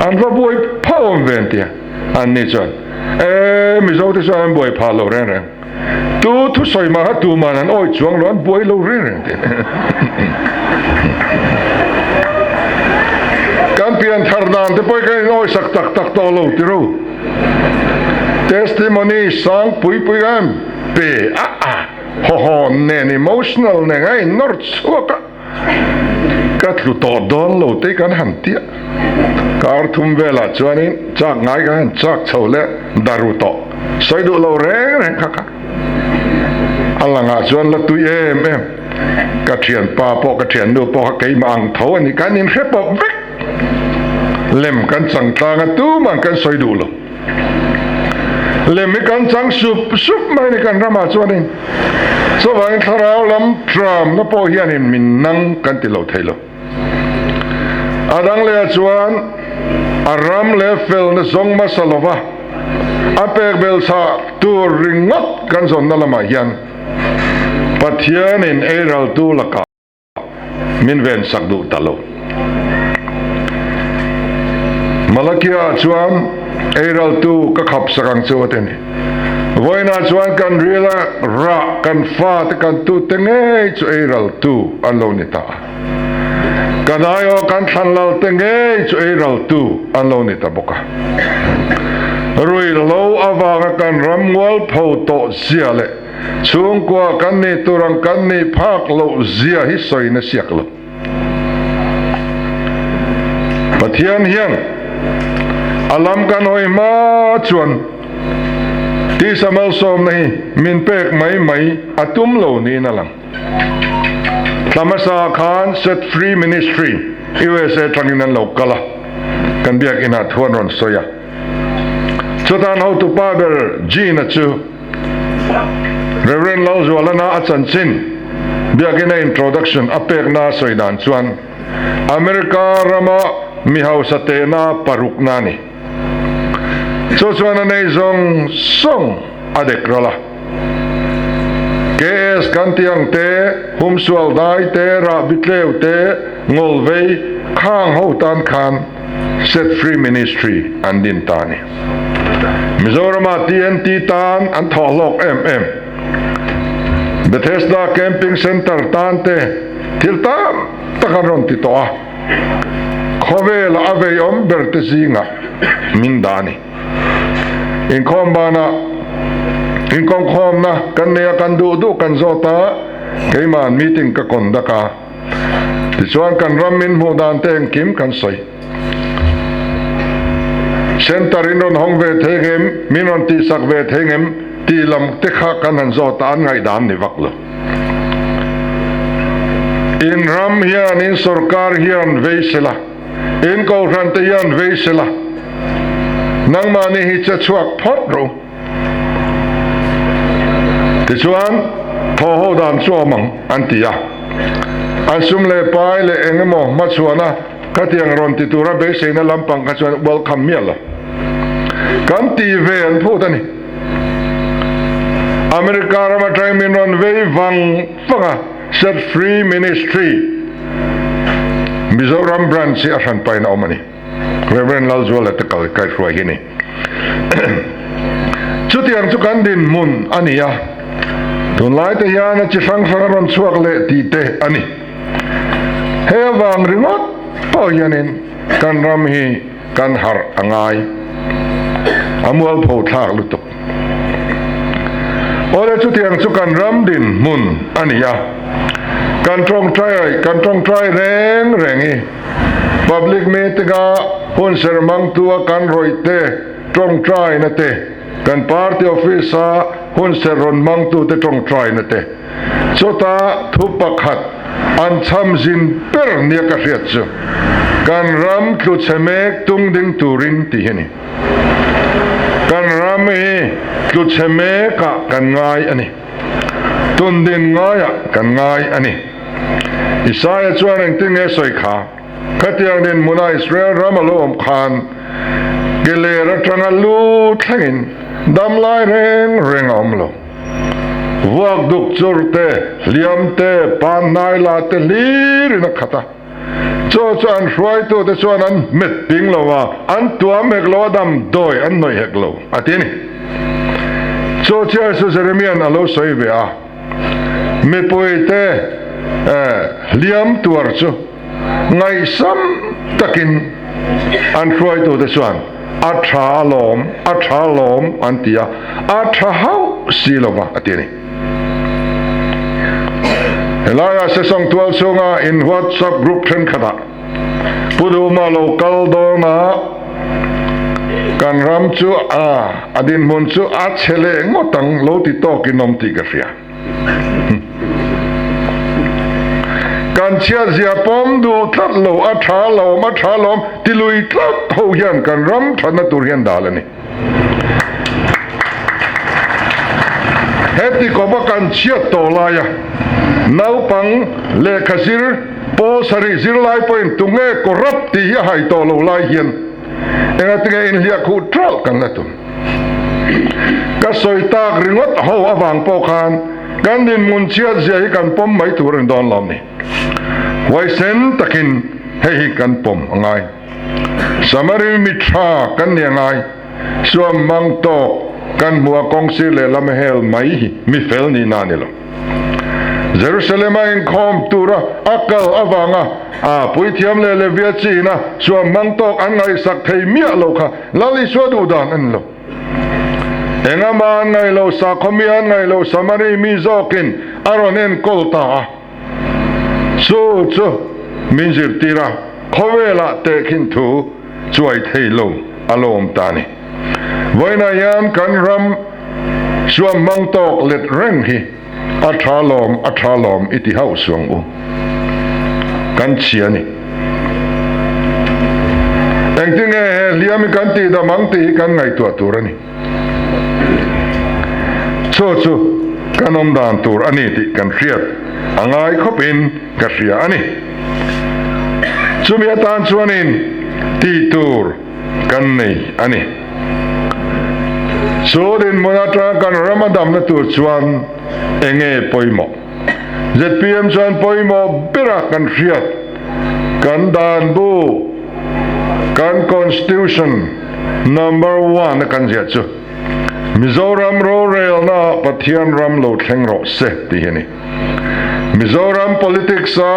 An va buai phah awm ve an ti a. An ni chuan, E, Mizo te chuan an buai phah lo reng reng. Tu thusawi mah kha tuman an awih chuang lo, an buai lo reng reng ti. Kan pian thar dan te pawh hi kan inawih sak tak tak tawh lo ti ro. Testimony sang pui pui em pe a a, hawhawn nen emotional nen a innawr chhuak a. Ka tlu tawh dawn lo te kan han tia. Kar thum velah chuanin chak ngai kan han chak chho leh daru tawh. Sawi duh lo reng reng kha kha. A langah chuan la tui em em. Ka thianpa pawh ka thiannu pawh kha keimah ang tho a ni. Kan inhre pawp vek. Lem kan chang tlang a tumah kan sawi duh lo. Lem hi kan chang sup sup mai ni kan ramah chuanin chuvangin thlarau lam tramna pawh hianin min nang kan ti lo thei lo. A dang lehah chuan a ram leh felna zawng hmasa lova a pek belchhah tur ringawt kan zawnna lamah hian Pathianin eiraltu lakah Min ven sak duh ta lo. Malakia chuan eiraltu ka khap sak ang chu a ti a ni. Vawiinah chuan kan rila rah kan fate kan tute ngei chu eiraltu an lo ni ta a. Kan aiawh kan thlanlalte ngei chu eiraltu an lo ni ta bawk a. Ruihhlo avanga kan ramngual pho tawh zia leh Chhungkua kan nih tur ang kan nih phak loh zia hi sawi na siak lo. Pathian hian a lam kan hawi hma chuan tisa malsawmna hi min pek mai mai a tum lo niin a lang. Thla hmasa khan Set Free Ministry, USA tangin an lo kal a, kan biakinah thu an rawn sawi a. Chutan hotupa ber Gene-a chu Rev. Lalzualana a chanchin biakina introduction a pekna a sawi dan chuan America rama mi hausa tehna parukna a ni. Chu chuan a nei zawng zawng a dek ral a. KS kan tih ang te, humsual dai te, rahbi tleu te, ngawlvei khang ho tan khan Set Free Ministry an din ta a ni. Mizorama TNT tan an thawh hlawk em em. Bethesda Camping Centre tan te thil tam tak an rawn ti tawh a, khawvela a vei awm ber te zingah min dah a ni. Inkhawm banah inkawmkhawmna kan nei a, kan duh duh kan zawt a, keima'n meeting ka conduct a, tichuan kan ram min hmuh dan te engkim kan sawi. Centre in rawn hawng ve thei ngem, min rawn tihsak ve thei ngem tih lam te kha kan han zawt a, an ngaihdan ni vak lo. In ram hian, in sorkar hian vei sela, in kohhran te hian vei sela, nangmahni hi che chhuak phawt rawh u. Tichuan, thaw ho dan chu awm ang, an ti a. An sum leh pai leh eng emaw hmachhuahna khatiang rawn ti tura beiseina lampang kha chuan welcome miah lo. Kan ti ve an phut a ni. America ram atangin min rawn vei vang vang a, Set Free Ministry Mizoram Branch hi a hranpain a awm a ni. Rev. Lalzuala te kal kaihruai hi a ni. Chutiang chu kan dinhmun a ni a, tunlai te hian a chi hrang hrang a rawn chhuak leh tih te a ni. Hei avang ringawt pawh hianin kan ram hi kan harh a ngai, a mualpho thlak lutuk. Awle chutiang chu kan ram dinhmun a ni a, kan tawngtai kan tawngtai reng reng i public meeting a hun ser mangtu a kan rawih te tawngtaina te, kan party office a hun ser rawn mangtu te tawngtaina te chutah thu pakhat an cham zin ber nia ka hriat chu kan ram tlu chhe mek tung ding turin tih hi a ni. Kan ram hi tlu chhe mekah kan ngai a ni. Tundin ngaiah kan ngai a ni. Isaia chuan engtin nge sawi kha? Khatiang dinhmuna Israel ram a lo awm khan ke ler atanga lu thlengin dam lai reng reng a awm lo. Vuak duk chur te, hliam te, pan hnai la te hlirin a khat a. Chaw chu an hruaitute chuan an hmet ping lo a, an tuam hek lo a, damdawi an hnawih hek lo, a ti a ni. Chaw chiah chu Jeremia'n a lo sawi ve a, Mipuite hliam tuar chu ngaihsam takin an hruaitute chuan a tha alawm, a tha alawm an ti a, a tha hauh si lo va, a ti a ni. Helaiah Sesawng tual chhunga in WhatsApp group thenkhatah Pu Duma lo kal dawna kan ram chu a a dinhmun chu a chhe leh ngawt ang lo ti tawkin awm tih ka hria. Kan chhiatzia pawm duh tlat lo a tha lawm a tha lawm ti lui tlat ho hian kan ram thatna tur hian dal a ni. Heti kawpa kan chhiat tawh laia naupang lehkha zir pawl sarih zirlai pawhin tunge corrupt tih hi a hai tawh lo lai hian engatinge inhliah khuh ṭalh kan la tum. Ka sawi tak ringawt ho avang pawh khan kan dinhmun chhiat zia hi kan pawm mai tur a ni dawn lawm ni. Huaisen takin hei hi kan pawm a ngai. Samari mi tha kan ni a ngai, suam mang tawk kan hmu a kawng sir lehlam a hel mai hi mi fel nihna a ni lo. Jerusalem a inkhawm tura a kal avanga a puithiam leh Levia china suam mang tawk an ngaihsak thei miah lo kha Lal Isua duh dan a ni lo. Engama an ngaih lo, sakhaw mi an ngaih lo, Samari mi zawkin a rawn enkawl ta a. Chu chu min zirtir a. Khawvelah tehkhin thu chuai thei lo a lawm ta a ni. Vawiinah hian kan ram suam hmang tawk let reng hi a tha lawm a tha lawm i ti hauh suang u. Kan chhia a ni. Engtinge he hliam hi kan tihdam ang tih hi kan ngaihtuah tur a ni. Chu chu kan awm dan tur a ni tih kan hriat a ngai khawpin ka hria a ni. Chumi atan chuanin tih tur kan nei a ni. Chu dinhmun atanga kan ram a damna tur chuan enge pawimawh? Zpm chuan pawimawh bera kan hriat kan dan bu, kan Constitution number one a kan ziah chu Mizoram rorelna ah Pathian ram lo thleng rawh se tih hi a ni. Mizoram politics a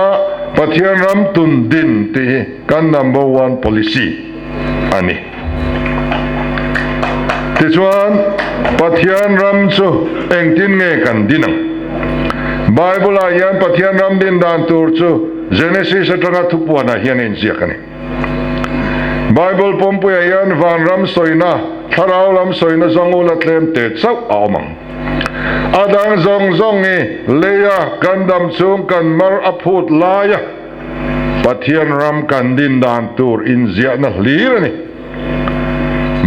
Pathian ram tun din tih hi kan number one policy a ni. Tichuan, Pathian ram chu engtin nge kan din ang? Bible ah hian Pathian ram din dan tur chu Genesis atanga thupuanah hian a inziak a ni. Bible pawmpuiah hian vanram sawina, thlarau lam sawina zawng ula tlem te chauh a awm ang. A dang zawng zawng hi leia kan dam chung kan mar a phut laia Pathian ram kan din dan tur inziahna hlir a ni.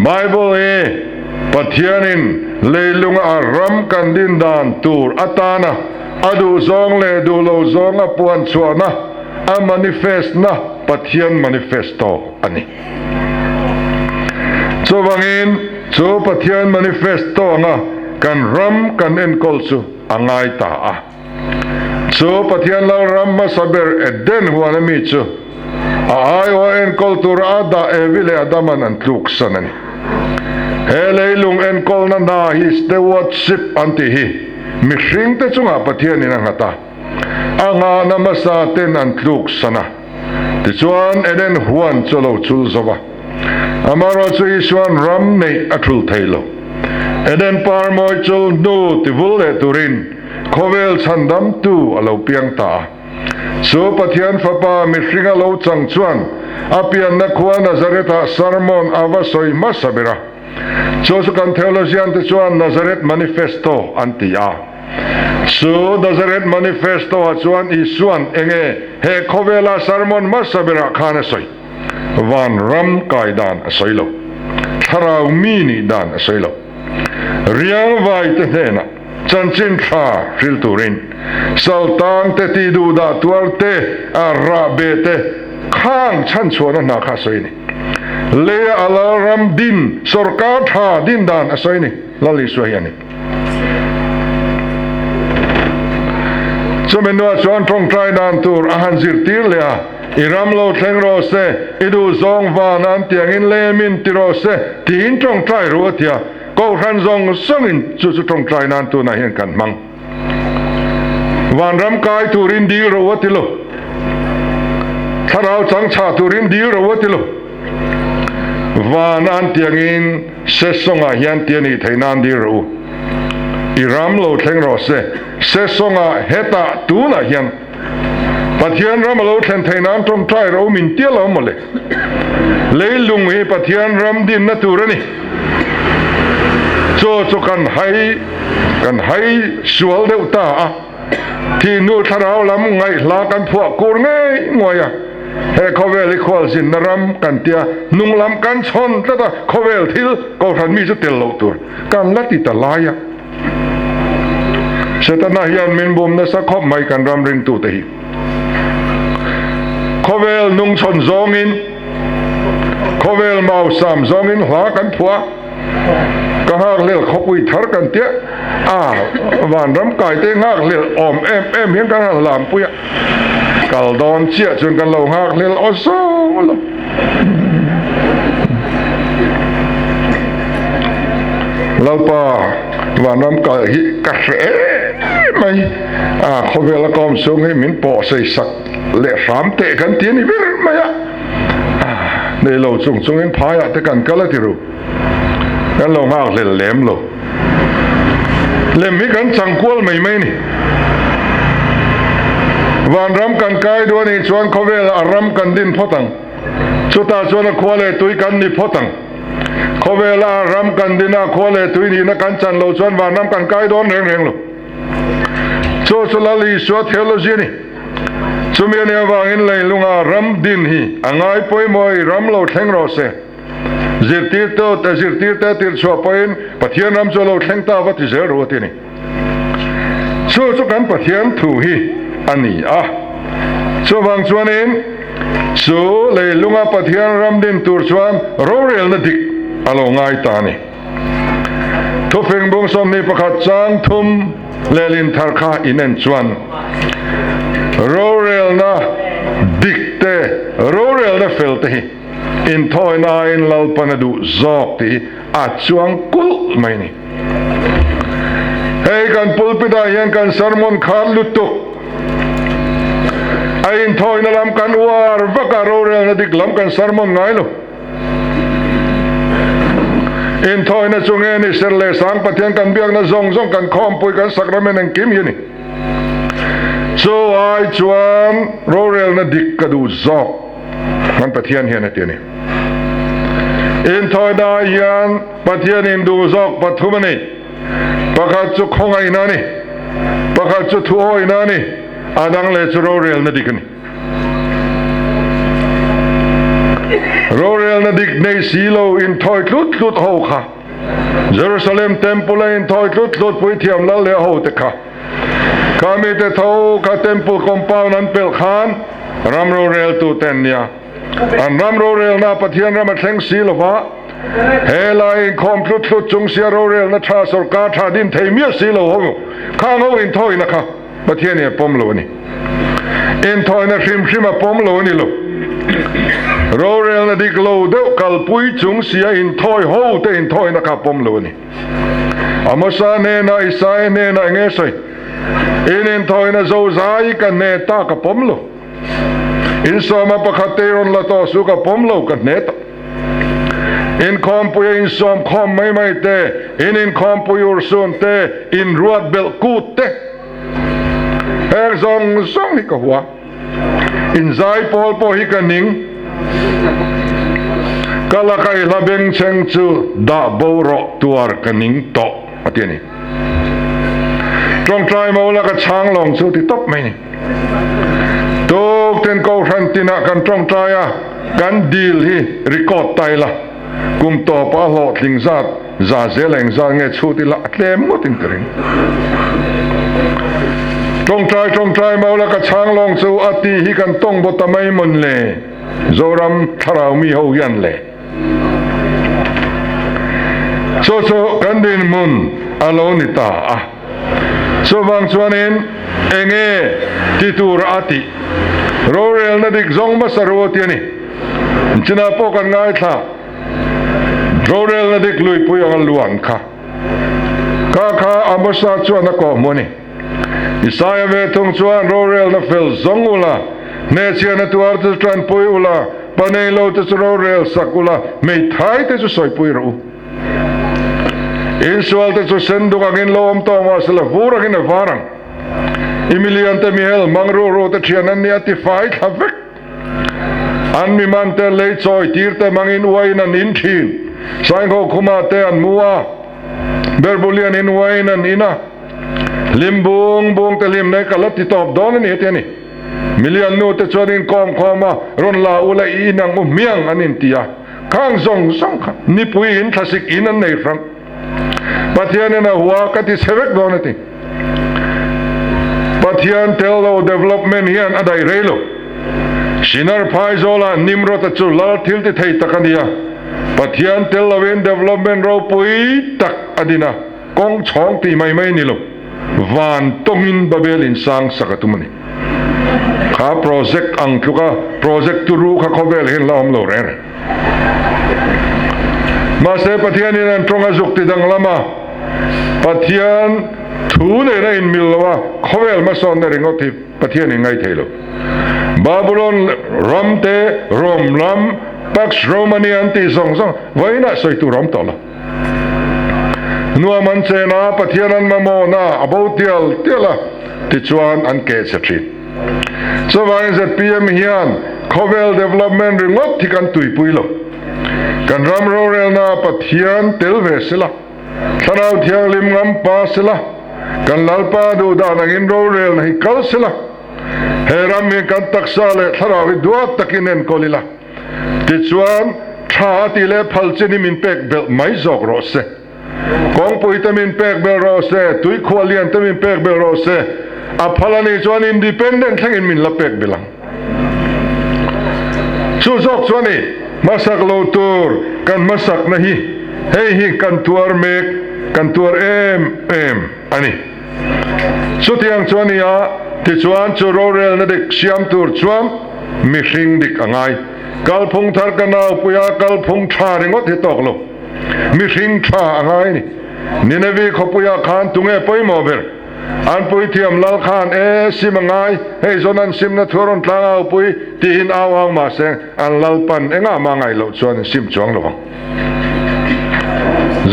Bible hi Pathianin leilunga a ram kan din dan tur atana a duhzawng leh duhlo zawng a puan chhuahna, a manifest-na Pathian manifesto a ni. Chuvangin chu Pathian manifesto anga kan ram kan enkawl chu a ngai ta a. Chu Pathian Lalram hmasa ber Eden huan a mi chu a aiawha enkawl tura a dah Evi leh Adaman an tluksan a ni. He leilung enkawlna hna hi stewardship an tih hi mihringte chungah Pathianin a nghat a, a nghahna hmasa ten an tluksan a. Tichuan Eden huan chu a lo chul zo va, amaherawhchu Isua'n ram neih a thul thei lo. Eden par mawi chul hnu tivul leh turin khawvel chhandamtu a lo piang ta a. Chu Pathian Fapa mihring a lo chang chuan a pianna khua Nazareth-ah sermon a va sawi hmasa ber a. Chu chu kan theologian te chuan Nazareth Manifesto an ti a. Chu Nazareth Manifesto-ah chuan Isua'n enge he khawvela sermon hmasa berah khan a sawi? Van ram kai dan a sawi lo. Thlarau mi nih dan a sawi lo. Riangvai te hnenah chanchin tha hril turin saltang te ti duh dah tuar te a rah be te khang chhanchhuahna hna kha a sawi a ni. Leia a lal ram din sorkar tha din dan a sawi a ni. Lal Isua hi a ni. Chumi hnuah chuan tawngtai dan tur a han zirtir leh a, I ram lo thleng rawh se, i duh zawng van an tiangin lemin ti rawh se tiin tawngtai ru a ti a, Kohhran zawng zawngin chu chu tawngtai nan tunah hian kan hmang. Vanram kai turin dil ro a ti lo, thlarau changchah turin dil ro a ti lo. Van an tiangin Sesawngah hian ti a nih theih nan dil rawh u. I ram lo thleng rawh se, Sesawngah hetah tunah hian Pathian ram a lo thlen theih nan tawngtai rawh u min tia lo mawle. Leilung hi Pathian ram dinna tur a ni. Chaw chu kan hai kan hai sual deuh ta a. Thihnu thlarau lam ngaihhla kan phuah kur ngei nguai a, he khawvel hi khualzinna ram kan tia hnung lam kan chhawn tlat a, khawvel thil kohhran mi chu tel loh tur kan la ti ta lai a. Setana hian min bum nasa khawp mai kan ram ringtute hi. Khawvel nungchhawn zawngin, khawvel mausam zawngin hla kan phuah. Ka nghakhlel khawpui thar kan tia a, vanram kaite nghakhlel awm em em hian kan han lampui a, kal dawn chiah chuan kan lo nghakhlel aw zawng lo. Lalpa vanram kai hi ka hre em mai a, khawvela ka awm chhung hi min pawh sei sak leh hram teh kan ti a ni ber mai a. Nei lo chung chungin phaiah te kan kal a ti ru. Kan lo nghak hlel lem lo. Lem hi kan chang kual mai mai a ni. Vanram kan kai duh a nih chuan khawvelah a ram kan din phawt ang. Chutah chuan a khua leh tui kan ni phawt ang. Khawvela ram kan din a, khua leh tui nihna kan chan loh chuan vanram kan kai dawn reng reng lo. Chu chu Lal Isua theology a ni. Chumi a nih avangin leilunga ram din hi a ngai pawimawh i ram lo thleng rawh se. Zirtirtu te zirtirte tirh chhuah pawhin Pathian ram chu a lo thleng ta va ti zel ru a ti a ni. Chu chu kan Pathian thu hi a ni a. Chuvang chuanin chu leilunga Pathian ram din tur chuan rorelna dik a lo ngai ta a ni. Thufing bung 21 chang thum lehlin thar kha inen chuan rorelna dik te, rorelna fel te hi inthawinain Lalpan a duh zawk tih hi a chuang kulh mai a ni. Hei kan pulpit ah hian kan sermon khat lutuk a inthawina lam kan uar vak a, rorelna dik lam kan sermon ngai lo. Inthawina chu nge ni ser leh sang Pathian kan biakna zawng zawng kan khawmpui kan sakramen engkim hi a ni. Chu ai chuan rorelna dik ka duh zawk kan Pathian hian a ti a ni. Inthawina ai hian Pathianin duh zawk pathum a ni. Pakhat chu khawngaihna a ni, pakhat chu thuawihna a ni, a dang leh chu rorelna dik a ni. Rorelna dik nei si lo inthawi tlut tlut ho kha, Jerusalem Temple a inthawi tlut tlut puithiam lal leh a hote kha, kha mite tho kha Temple compound an pelh khan ram roreltu te an nia. An ram rorelna Pathian ram a thleng si lo va, he lai inkhawm tlut tlut chung sia rorelna tha sorkar tha din thei miah si lo ho khang ho inthawina kha Pathian in a pawm lo a ni. Inthawina hrim hrim a pawm lo a ni lo. Rorelna dik lo deuh kalpui chung sia inthawi ho te inthawina kha a pawm lo a ni. Amosa hnenah Isaia hnenah eng nge sawi? In inthawina zozai ka hne ta ka pawm lo. In sawma pakhat te i rawn la tawh su ka pawm lo ka hne tawh. Inkhawmpui a insawm khawm mai mai te, in inkhawmpui urhsun te, in ruat belh kut te, heng zawng zawng hi ka hua. In zai pawl pawh hi ka ning. Ka laka i hla bengchheng chu dah bo rawh tuar ka ning tawh a ti a ni. Tawngtai mo la ka chhang lawng chu ti tawp mai ni. Tuk tin kohhran tinah kan tawngtai a, kan dil hi record ta ila, kum tawpa a hlawhtling zat za zel eng zat nge chhut ila a tlem ngawtin ka ring. Tawngtai tawngtai mo la ka chhang lawng chu a ti hi kan tawng baw ta mai mawn le, Zoram thlarau mi ho hian le. Chu chu kan dinhmun a lo ni ta a. Chuvang chuanin enge ti tur a tih? Rorelna dik zawng hmasa ru a ti a ni. Chinah pawh kan ngaithla. Rorelna dik luipui anga luan kha. Kha kha Amosa chuan a kawhhmuh a ni. Isaia ve thung chuan rorelna fel zawng ula, hnehchhiahna tuar te chu tanpui ula, pa nei lo te chu rorel sak ula, hmeithai te chu sawipui rawh u. Insual te chu sen duk angin lo awm tawh mahse la vur angin a var ang. I milian te mihel mang ruhruh te thian an nia ti fai thla vek. An miman te lei chawi tir te mangin uaiin an in thin. Saingho khuma te an mu a, Berbulian in uaiin an in a. Hlim bung bung te hlim nei ka la ti tawp dawn a ni heti a ni. Milian nu te chuan inkawm khawm a, rawn la ula i in ang u hmiang an inti a. Khang zawng zawng kha nipui in thlasik in an nei hrang. Pathian in a hua ka ti chhe vek dawn a ti. Pathian tel lo development hian a daih rei lo. Shinar Phaizawla Nimrod-a chu lal thil ti thei tak a ni a. Pathian tel loin development ropui tak a din a, kawng chhawng tih mai mai ni lo, van tawngin Babel in sang sak a tum a ni. Kha project ang tluka project turu kha khawvel hian la awm lo reng reng. Mahse Pathianin an tawng a zuk ti danglam a, Pathian thu nena inmil lo a khawvel hmasawnna ringawt hi Pathianin ngai thei lo. Babylon ram te, Rome ram, Pax Romani an tih zawng zawng vawiinah sawi tur a awm tawh lo. Nuam an chen a, Pathian an mamawhna a bo tial tial a, tichuan an keh chhe thin. Chuvangin zpm hian. Khawvel development ringawt hi kan tuipui lo. Kan ram rorelna ah Pathian tel ve sela, Thlarau Thianghlim ngam pa sela, kan Lalpa duhdan angin rorelna hi kal sela, he ram hi kan taksa leh thlarau hi duat takin enkawl ila, tichuan tha a tih leh phal chin hi min pek belh mai zawk rawh se. Kawngpui te min pek belh rawh se, tuikhuah lian te min pek belh rawh se, a phal a nih chuan independent thlengin min la pek belh ang. Chu zawk chuan i hmasak lo tur kan hmasakna hi hei hi kan tuar mek, kan tuar em em a ni. Chutiang chuan i a, tichuan chu rorelna dik siam tur chuan mihring dik a ngai. Kalphung thar ka naupuia kalphung tha ringawt hi tawk lo. Mihring tha a ngai a ni. Ninevi khawpuiah khan tunge pawimawh ber? An puithiam lal khan, E, sim a ngai, hei zawn an simna thu a rawn tlang au pui, tiin au ang mahse an lal pan engah mah ngaih loh chuan an sim chuang lo ang.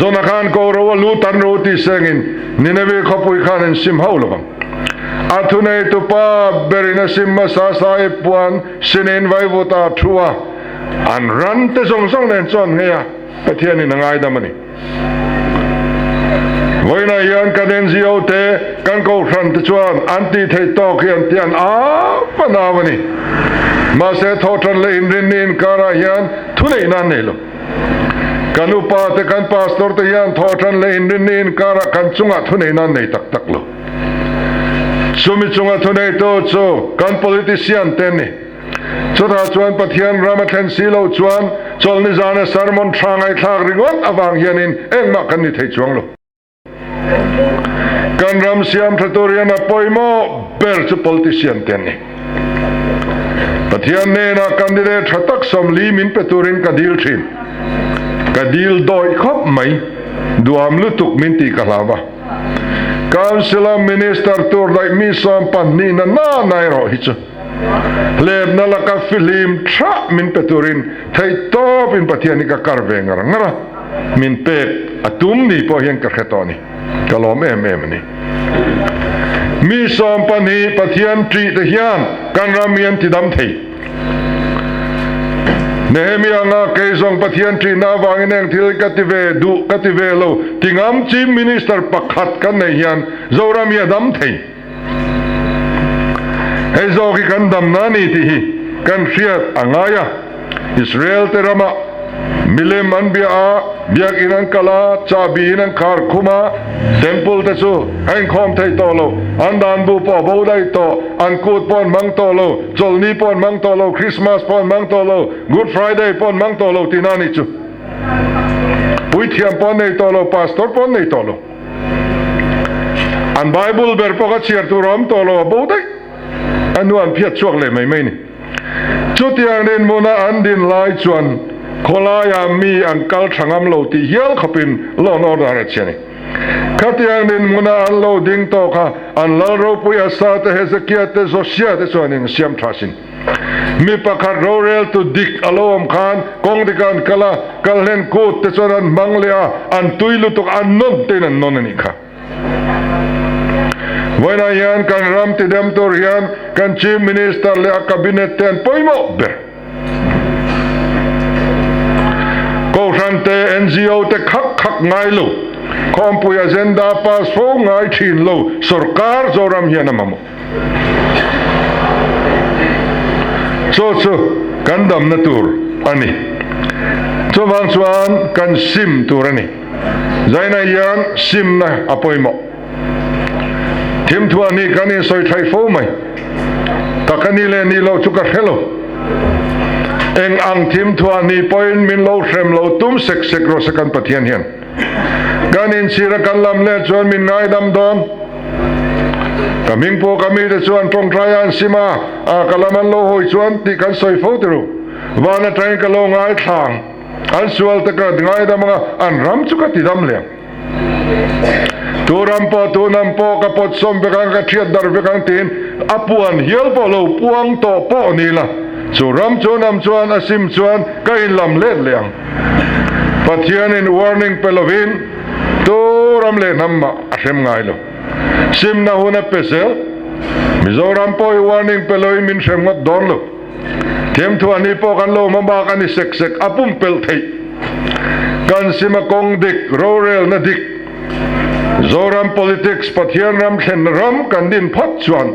Zawna khan ko ro a lu tan ro ti sengin Ninevi khawpui khan an sim hauh lo ang. A thuneitu pa berin a sim hmasa sa i puan sinin vaivuta thu a, An ran te zawng zawng nen chuan nghei a, Pathianin a ngaidam a ni. Vawiinah hian kan NGO te, kan kohhran te chuan an tih theih tawk hi an ti an au a nau a ni. Mahse thawhtan leh inrinni inkarah hian thuneihna an nei lo. Kan upa te, kan pastor te hian thawhtan leh inrinni inkarah kan chungah thuneihna an nei tak tak lo. Chumi chunga thuneitu chu kan politician te an ni. Chutah chuan Pathian ram a thlen si loh chuan chawlhni zana sermon tha ngaihthlak ringawt avang hianin engmah kan ni thei chuang lo. Kan ram siam tha tur hian a pawimawh ber chu politician te an ni. Pathian hnenah candidate tha tak 40 min pe turin ka dil thin. Ka dil dawih khawp mai, duam lutuk min tih ka hlau a. Council-a minister tur daih mi 22 na na na erawh hi chu. Hlepna laka fihlim tha min pe turin theihtawpin Pathian hi ka kar ve ngar ngar a, min pek a tum ni pawh hian ka hre tawh a ni, ka lawm em em a ni. Mi 12 Pathian ṭih te hian kan ram hi an ti dam thei. Nehemia anga kei zawng Pathian ṭihna avangin eng thil ka ti ve duh ka ti ve lo ti ngam Chief Minister pakhat kan neih hian Zoram hi a dam thei. Hei zawk hi kan damna a ni tih hi kan hriat a ngai a. Israel te ramah milem an bia a, biakinn an kal a, chahbi in an khar khum a, temple te chu a inkhawm thei tawh lo, an dan bu pawh a bo daih tawh, an kut pawh an hmang tawh lo, chawlhni pawh an hmang tawh lo, Christmas pawh an hmang tawh lo, Good Friday pawh an hmang tawh lo tihna a nih chu. Puithiam pawh an nei tawh lo, pastor pawh an nei tawh lo. An Bible ber pawh kha chhiar tur a awm tawh lo, a bo daih. A hnu an phiat chhuak leh mai mai ni. Chutiang dinhmuna an din lai chuan khawlaiah mi an kal tha ngam lo tih hial khawpin law and order a chhia ni. Khatiang dinhmuna an lo ding tawh kha an lal ropui Asa te, Hezekia te, Josia te chuan in siam tha sin. Mi pakhat roreltu dik a lo awm khan kawng dikah an kal a, kal hlen kut te chuan an hmang leh a, an tui lutuk an nawn tein an nawn a nih kha. Vawiinah hian kan ram tidem tur hian kan Chief Minister leh a Cabinet te an pawimawh ber. Kohhran te, NGO te khak khak ngai lo, khawmpui agenda pass fo ngai thin lo sorkar Zoram hian a mamawh. Chaw chu kan damna tur a ni. Chuvang chuan kan sim tur a ni. Zaina hian simna a pawimawh. Thimthuah ni kan insawi thaih fo mai. Tak a ni leh ni lo chu ka hre lo. Eng ang thimthuah ni pawhin min lo hrem lo tum sek sek rawh se kan Pathian hian. Kan inchhir a kan lam leh chuan min ngaidam dawn. Ka hming pawh ka mite chuan tawngtai a an sim a, a ka lam an lo hawi chuan tih kan sawi fo ti ru. Van atangin ka lo ngaithlang. An sual te ka ngaidam anga an ram chu ka tidam leh ang. Tu ram pawh tu hnam pawh ka pawt sawm vek ang ka thiat dar vek ang tiin a puan hial pawh lo puang tawh pawh ni la. Chu ram chu hnam chuan a sim chuan ka inlam let leh ang. Pathianin warning pe lovin tu ram leh hnam mah a hrem ngai lo. Simna hun a pe zel. Mizoram pawh hi warning pe loin min hrem ngawt dawn lo. Thimthuah ni pawh kan lo hma bak a ni sek sek a pumpelh theih. Kan sima kawng dik, rorelna dik, Zoram politics Pathian ram thlen ram kan din phawt chuan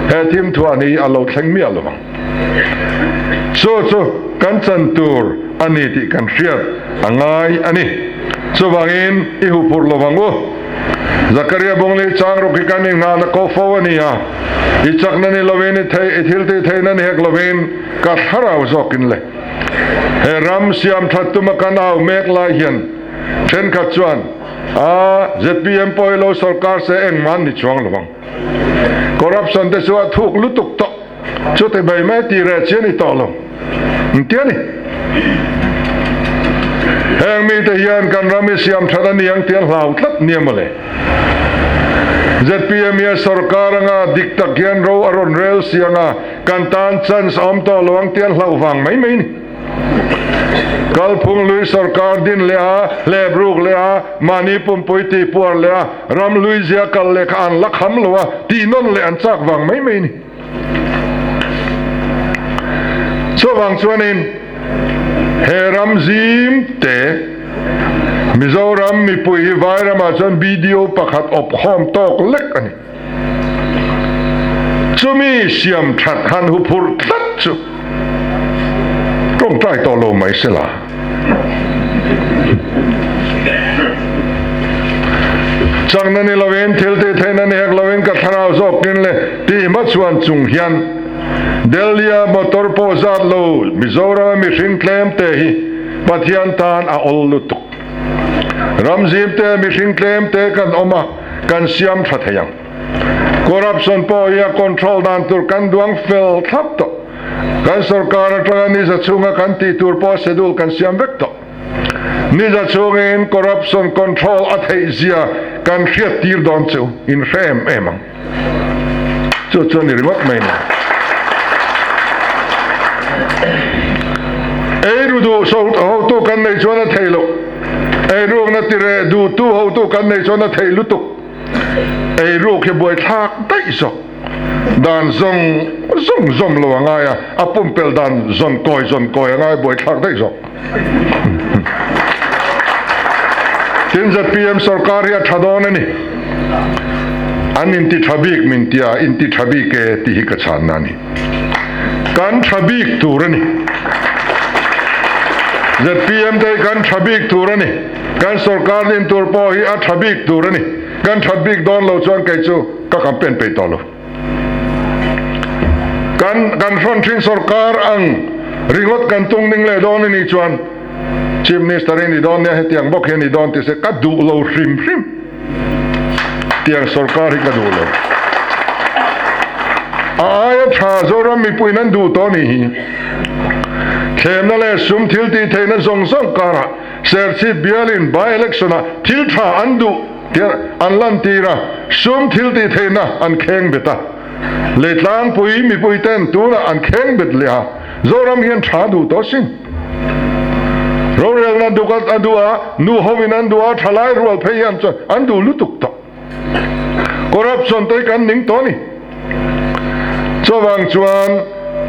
he thimthuah ni a lo thleng miah lo ang. Chu chu kan chan tur a ni tih kan hriat a ngai a ni. Chuvangin i huphurh lo vang u. Zakaria Bungli chang ruk hi kan inngahna ko fo a ni a, i chakna ni lovin i thei, i thil tih theihna ni hek lovin ka thlarau zawkin le. He ram siam that tuma kan au mek lai hian thenkhat chuan, A, zpm pawh hi lo sawrkar se engmah an ni chuang lo ang. Corruption te chu a thuk lutuk tawh. Chuti mai mai tih reh chi a ni tawh lo. Engtia ni? Heng mite hian kan ram hi siam that a ni ang tih an hlau tlat nia mawle. Zpm hian sorkar anga dik tak hian ro a rawn rel si anga kan tan chance a awm tawh lo ang tih an hlauh vang mai mai ni. Kalphung lui sorkar din leh a, hlep ruk leh a, mahni pumpui tih puar leh a, ram lui zia kal leh kha an la kham lo a, tih nawn leh an chak vang mai mai ni. Chuvang chuanin he ram zim te Mizoram mipui hi vai ramah chuan BDO pakhat awp khawm tawk lek a ni. Chumi siam that han huphurh tlat chu tawngtai tawh lo mai sela. Chakna ni lovin, thil tih theihna ni hek lovin ka thlarau zawkin le tih hma chhuan chung hian Delhi-a motor pawh zat lo Mizoram-a mihring tlem te hi Pathian tan a awl lutuk. Ram zim te mihring tlem te kan awm a, kan siam tha thei ang. Corruption pawh hi a control dan tur kan duang fel thlap tawh. Kan sorkar atanga niza chhunga kan tih tur pawh schedule kan siam vek tawh. Niza chhungin corruption control a theih zia kan hriat tir dawn chu in hre em em ang. Chu chu a ni ringawt mai ni. Eiru duh hotu kan nei chuan a theih loh. Eirukna tireh duhtu hotu kan nei chuan a theih lutuk. Eiruk hi buaithlak daih zawk. Dan zawng zawng zawm lo a ngai a, a pumpelh dan zawn kawi zawn kawi a ngai buaithlak daih zawk. Tin zpm sorkar hi a tha dawn a ni. An inti tha bik min tia, inti tha bik e tih hi ka chhanna a ni. Kan tha bik tur a ni. Zpm te hi kan tha bik tur a ni. Kan sorkar din tur pawh hi a tha bik tur a ni. Kan that bik dawn lo chuan kei chu ka campaign peih tawh lo. Kan kan hrawn thin sorkar ang ringawt kan tung ding leh dawn a nih chuan Chief Minister hi ni dawn nia hetiang bawk hi a ni dawn ti se ka duh lo hrim hrim. Tiang sorkar hi ka duh lo. A aia tha Zoram mipuiin an duh tawh a nih hi. Thlemna leh sum thil tih theihna zawng zawng karah Serchhip bialin by election ah thil tha an duh tih an lantir a, sum thil tih theihna an kheng bet a. Leitlangpui mipui ten tunah an kheng bet leh a, Zoram hian tha duh tawh sin. Rorelna duk a duh a, nu hovin an duh a, thalai rual phei hian chuan an duh lutuk tawh. Corruption te hi kan ning tawh a ni. Chuvang chuan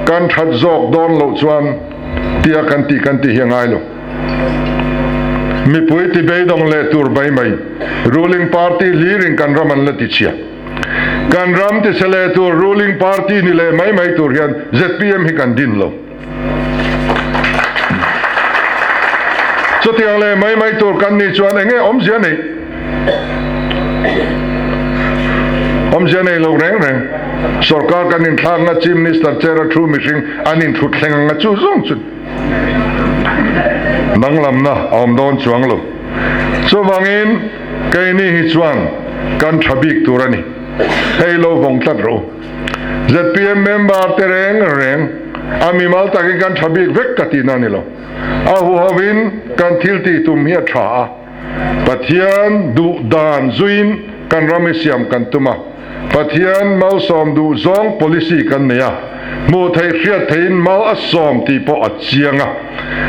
kan that zawk dawn loh chuan tia kan tih kan tih hi a ngai lo. Mipui ti beidawng leh tur mai mai ruling party hlirin kan ram an la ti chhia. Kan ram ti chhe leh tur ruling party ni leh mai mai tur hian zpm hi kan din lo. Chutiang leh mai mai tur kan nih chuan enge awmzia neih? Awmzia nei lo reng reng. Sorkar kan inthlakna Chief Minister chair a thu mihring an inthut thleng anga chu zawng chu danglamna a awm dawn chuang lo. Chuvangin keini hi chuan kan tha bik tur a ni. Hei lo vawng tlat rawh u. Zpm member te reng reng a mimal takin kan tha bik vek ka tihna a ni lo. A huhovin kan thil tih tum hi a tha a, Pathian duh dan zuiin kan ram hi siam kan tum a, Pathian malsawm duh zawng policy kan nei a, hmuh theih hriat theihin mal a sawm tih pawh a chiang a,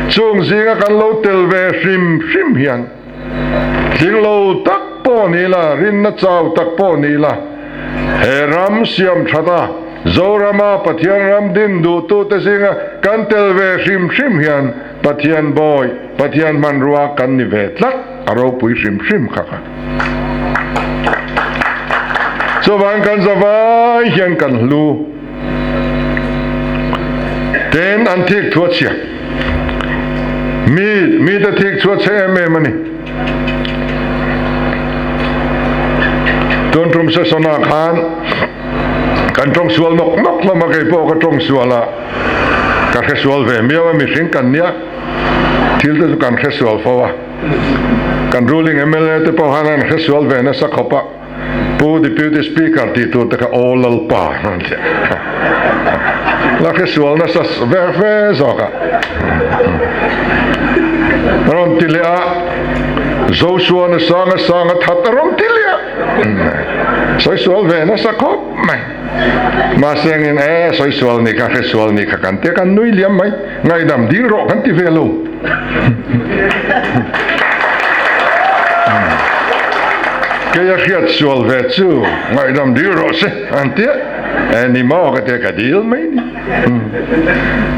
chung zinga kan lo tel ve hrim hrim hian Tling lo tak pawh ni la, rinna chau tak pawh ni la, he ram siam that a. Zorama Pathian ram din duhtute zinga kan tel ve hrim hrim hian Pathian bawi, Pathian hmanrua kan ni ve tlat, a ropui hrim hrim kha kha. Chuvang kan zavai hian kan hlu ten an thik thu a chhia. Mi, mite thik chu a chhe em em a ni. Tun tum session ah khan kan tawng sual nawk nawk hlawm a, kei pawh ka tawng sual a, ka hre sual ve miau a, mihring kan nia thil te chu kan hre sual fo a, kan ruling mla te pawh khan an hre sual ve nasa khawp a, Pu Deputy Speaker tih tur te kha aw Lalpa an ti a, la hre sual nasa ve ve zawk a, a rawn ti leh a, Joshua na sanga sanga that a rawn ti leh a. Sawi sual ve nasa khawp mai. Mahse engin e sawi sual ni kha hre sual ni kha kan tia kan nui liam mai. Ngaidam dil rawh kan ti ve lo. Kei a hriat sual ve chu ngaidam dil rawh se an tia. E ni maw ka tia ka dil mai ni.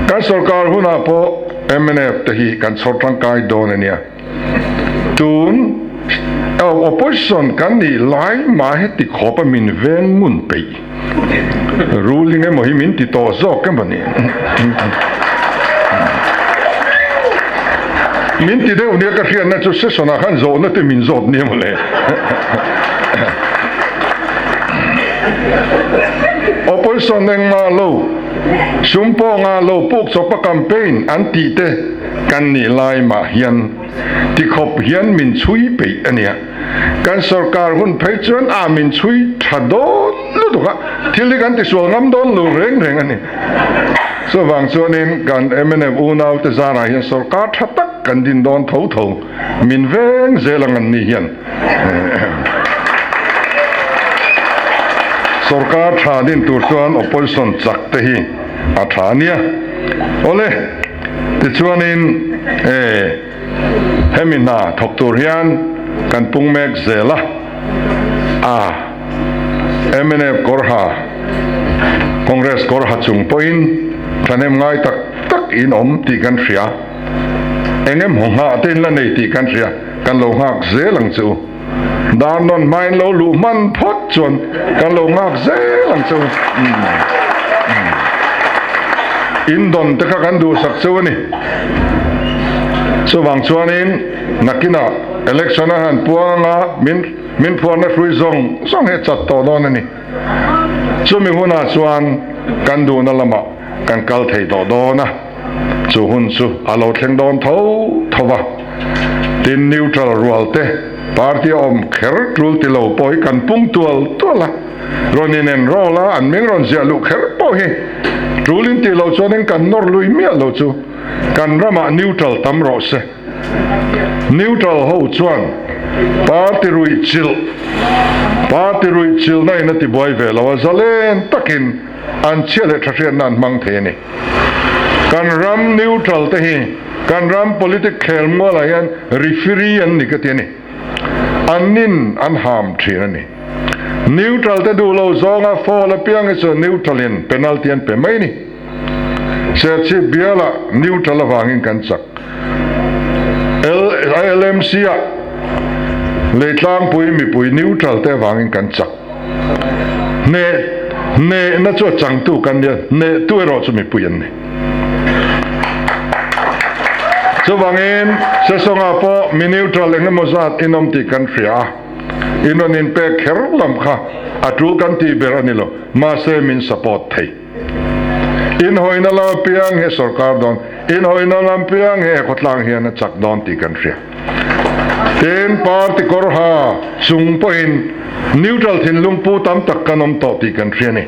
Kan sorkar hunah pawh mnf te hi kan chhawr tangkai dawn a nia. Tun opposition kan nih lai mah heti khawp a min veng ngun peih. Ruling emaw hi min ti tawh zawk emaw ni. Min ti deuh nia ka hriatna chu session ah khan zawhna te min zawt nia mawle. Opposition engmah lo, sum pawh ngah lo puk chawpa campaign an tih te Kan nih lai mah hian tikhawp hian min chhui peih a nia. Kan sorkar hun phei chuan a min chhui tha dawn lutuk a, thil hi kan tisual ngam dawn lo reng reng a ni. Chuvang chuanin kan mnf unaute zarah hian sorkar tha tak kan din dawn tho tho, min veng zel ang an ni hian. Sorkar tha din tur chuan opposition chak te hi a tha a nia. Awle. Tichuanin e hemi hna thawk tur hian kan pung mek zel a, a mnf kawr ha, Congress kawr ha chung pawhin thahnem ngai tak tak in awm tih kan hria, eng emaw nghah te in la nei tih kan hria, kan lo nghak zel ang che u. Dar nawn hmain lo luh hman phawt chuan kan lo nghak zel ang che u. In dawn te kha kan duhsak cheu a ni. Chuvang chuanin nakinah election a han puang anga min min phuarna hrui zawng zawng hi a chat tawh dawn a ni. Chumi hunah chuan kan duhna lamah kan kal thei tawh dawn a. Chu hun chu a lo thleng dawn tho tho va. Tin, neutral rual te, party a awm kher tul ti lo pawh hi kan pung tual tual a. Rawn inen roll a, an ming rawn ziah luh kher pawh hi tul in tih loh chuanin kan nawr lui miah lo chu kan ramah neutral tam rawh se. Neutral ho chuan party ruih chilh, party ruih chilhna in a tibuai ve lo a, zalen takin an chhia leh tha hriatna an hmang thei a ni. Kan ram neutral te hi kan ram politic khel mualah hian referee an ni ka ti a ni. An nin an ham thin a ni. Neutral te duh lo zawnga foul apiang hi chu neutral in penalty an pe mai a ni. Serchhip bialah neutral avangin kan chak. LMC ah Leitlangpui mipui neutral te avangin kan chak. Hneh hnehna chu a changtu kan nia, hnehtu erawh chu mipui an ni. Chuvangin Sesawngah pawh mi neutral eng emaw zat in awm tih kan hria a, in rawn inpek kher lam kha a tul kan tih ber a ni lo, mahse min support thei. Inhawina lam apiang hi sorkar dawn, inhawina lam apiang hi he khawtlang hian a chak dawn tih kan hria. Tin, party kawr ha chung pawhin neutral thinlung pu tam tak kan awm tawh tih kan hria a ni.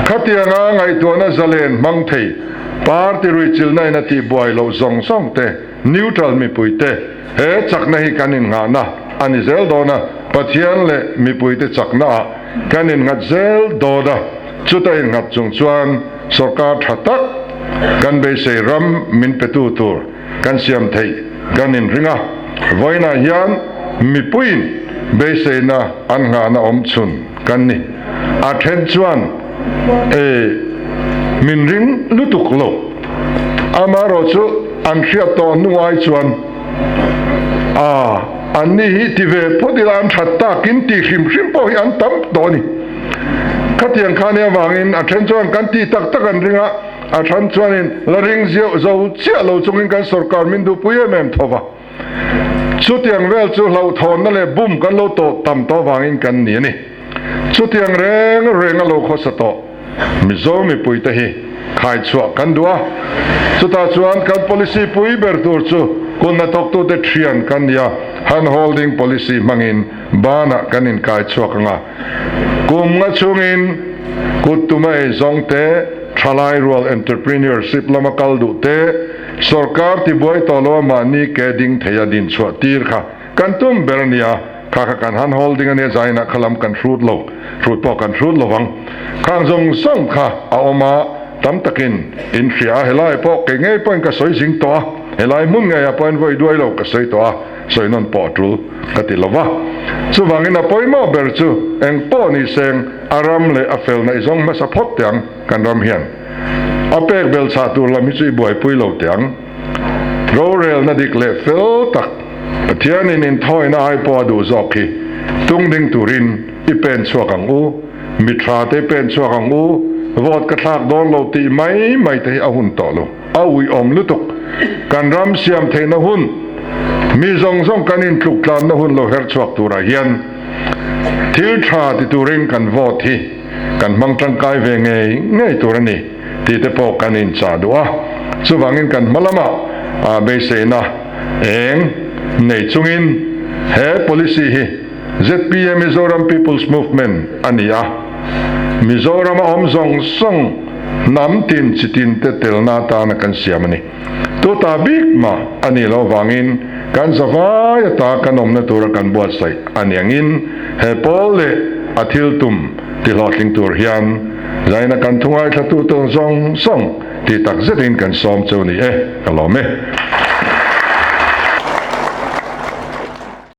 Khatianga ngaihtuahna zalen hmang thei party ruihchilhna in a tihbuai loh zawng zawng te, neutral mipui te he chakna hi kan innghahna a ni zel dawn a, Pathian leh mipuite chakna ah kan innghat zel dawn a, chuta innghat chung chuan sorkar tha tak kan beisei ram min petu tur kan siam theih kan inring a, vawiinah hian mipuiin beiseina an nghahna awm chhun kan ni. A then chuan E, min ring lutuk lo. Amaherawhchu an hriat tawh hnu ai chuan a anni hi ti ve phawt ila an that takin tih hrim hrim pawh hi an tam tawh a ni. Khatiang kha nia vangin a then chuan kan tih tak tak an ring a, a then chuanin la ring zeuh zo chiah lo chungin kan sorkar min duhpui em em tho va. Chutiang vel chu hlauhthawnna leh bum kan lo tawh tam tawh vangin kan ni a ni. Chutiang reng reng a lo khawsa tawh Mizo mipuite hi khaichhuah kan duh a, chutah chuan kan policy pui ber tur chu kun hnathawktute thian kan ni a, hand holding policy hmangin banah kan inkaichhuak ang a. Kum nga chungin kut tuma eizawng te, thalai rual entrepreneurship lama kal duh te, Sorkar tibuai tawh lo a mahni ke ding thei a din chhuah tir kha kan tum ber a nia, kha kha kan han holding a nia zainah kha lam kan hrut lo, hrut pawh kan hrut lo vang. Khang zawng zawng kha a awm a, tam takin in hria a, helai pawh kei ngei pawhin ka sawi zing tawh a, helai hmun ngeiah pawhin vawi duai lo ka sawi tawh a, sawi nawn pawh a tul ka ti lo va. Chuvangin a pawimawh ber chu eng pawh ni seng a ram leh a felna i zawng hmasa phawt teh ang kan ram hian. A pek bel chah tur lam hi chu i buaipui lo teh ang. Rorelna dik leh fel tak Pathianin inthawina ai pawh a duh zawk hi tung ding turin i pen chhuak ang u, mi tha te i pen chhuak ang u, vote ka thlak dawn lo tih mai mai te hi a hun tawh lo, a uiawm lutuk. Kan ram siam theihna hun, mi zawng zawng kan intluk tlanna hun lo her chhuak turah hian thil tha ti turin kan vote hi kan hmang tangkai ve ngei ngei tur a ni tih te pawh kan inchah duh a. Chuvangin kan hma lamah beiseina eng nei chungin he policy hi zpm Mizoram People's Movement a ni a, Mizorama awm zawng zawng hnam tin chi tin te telna atana kan siam a ni. Tuta bik mah a nih loh avangin kan zavai ata kan awmna tura kan buatsaih a ni angin he pawl leh a thil tum ti hlawhtling tur hian zaina kan thu ngaithlatute zawng zawng tih tak zetin kan sawm cheu ni e, ka lawm e.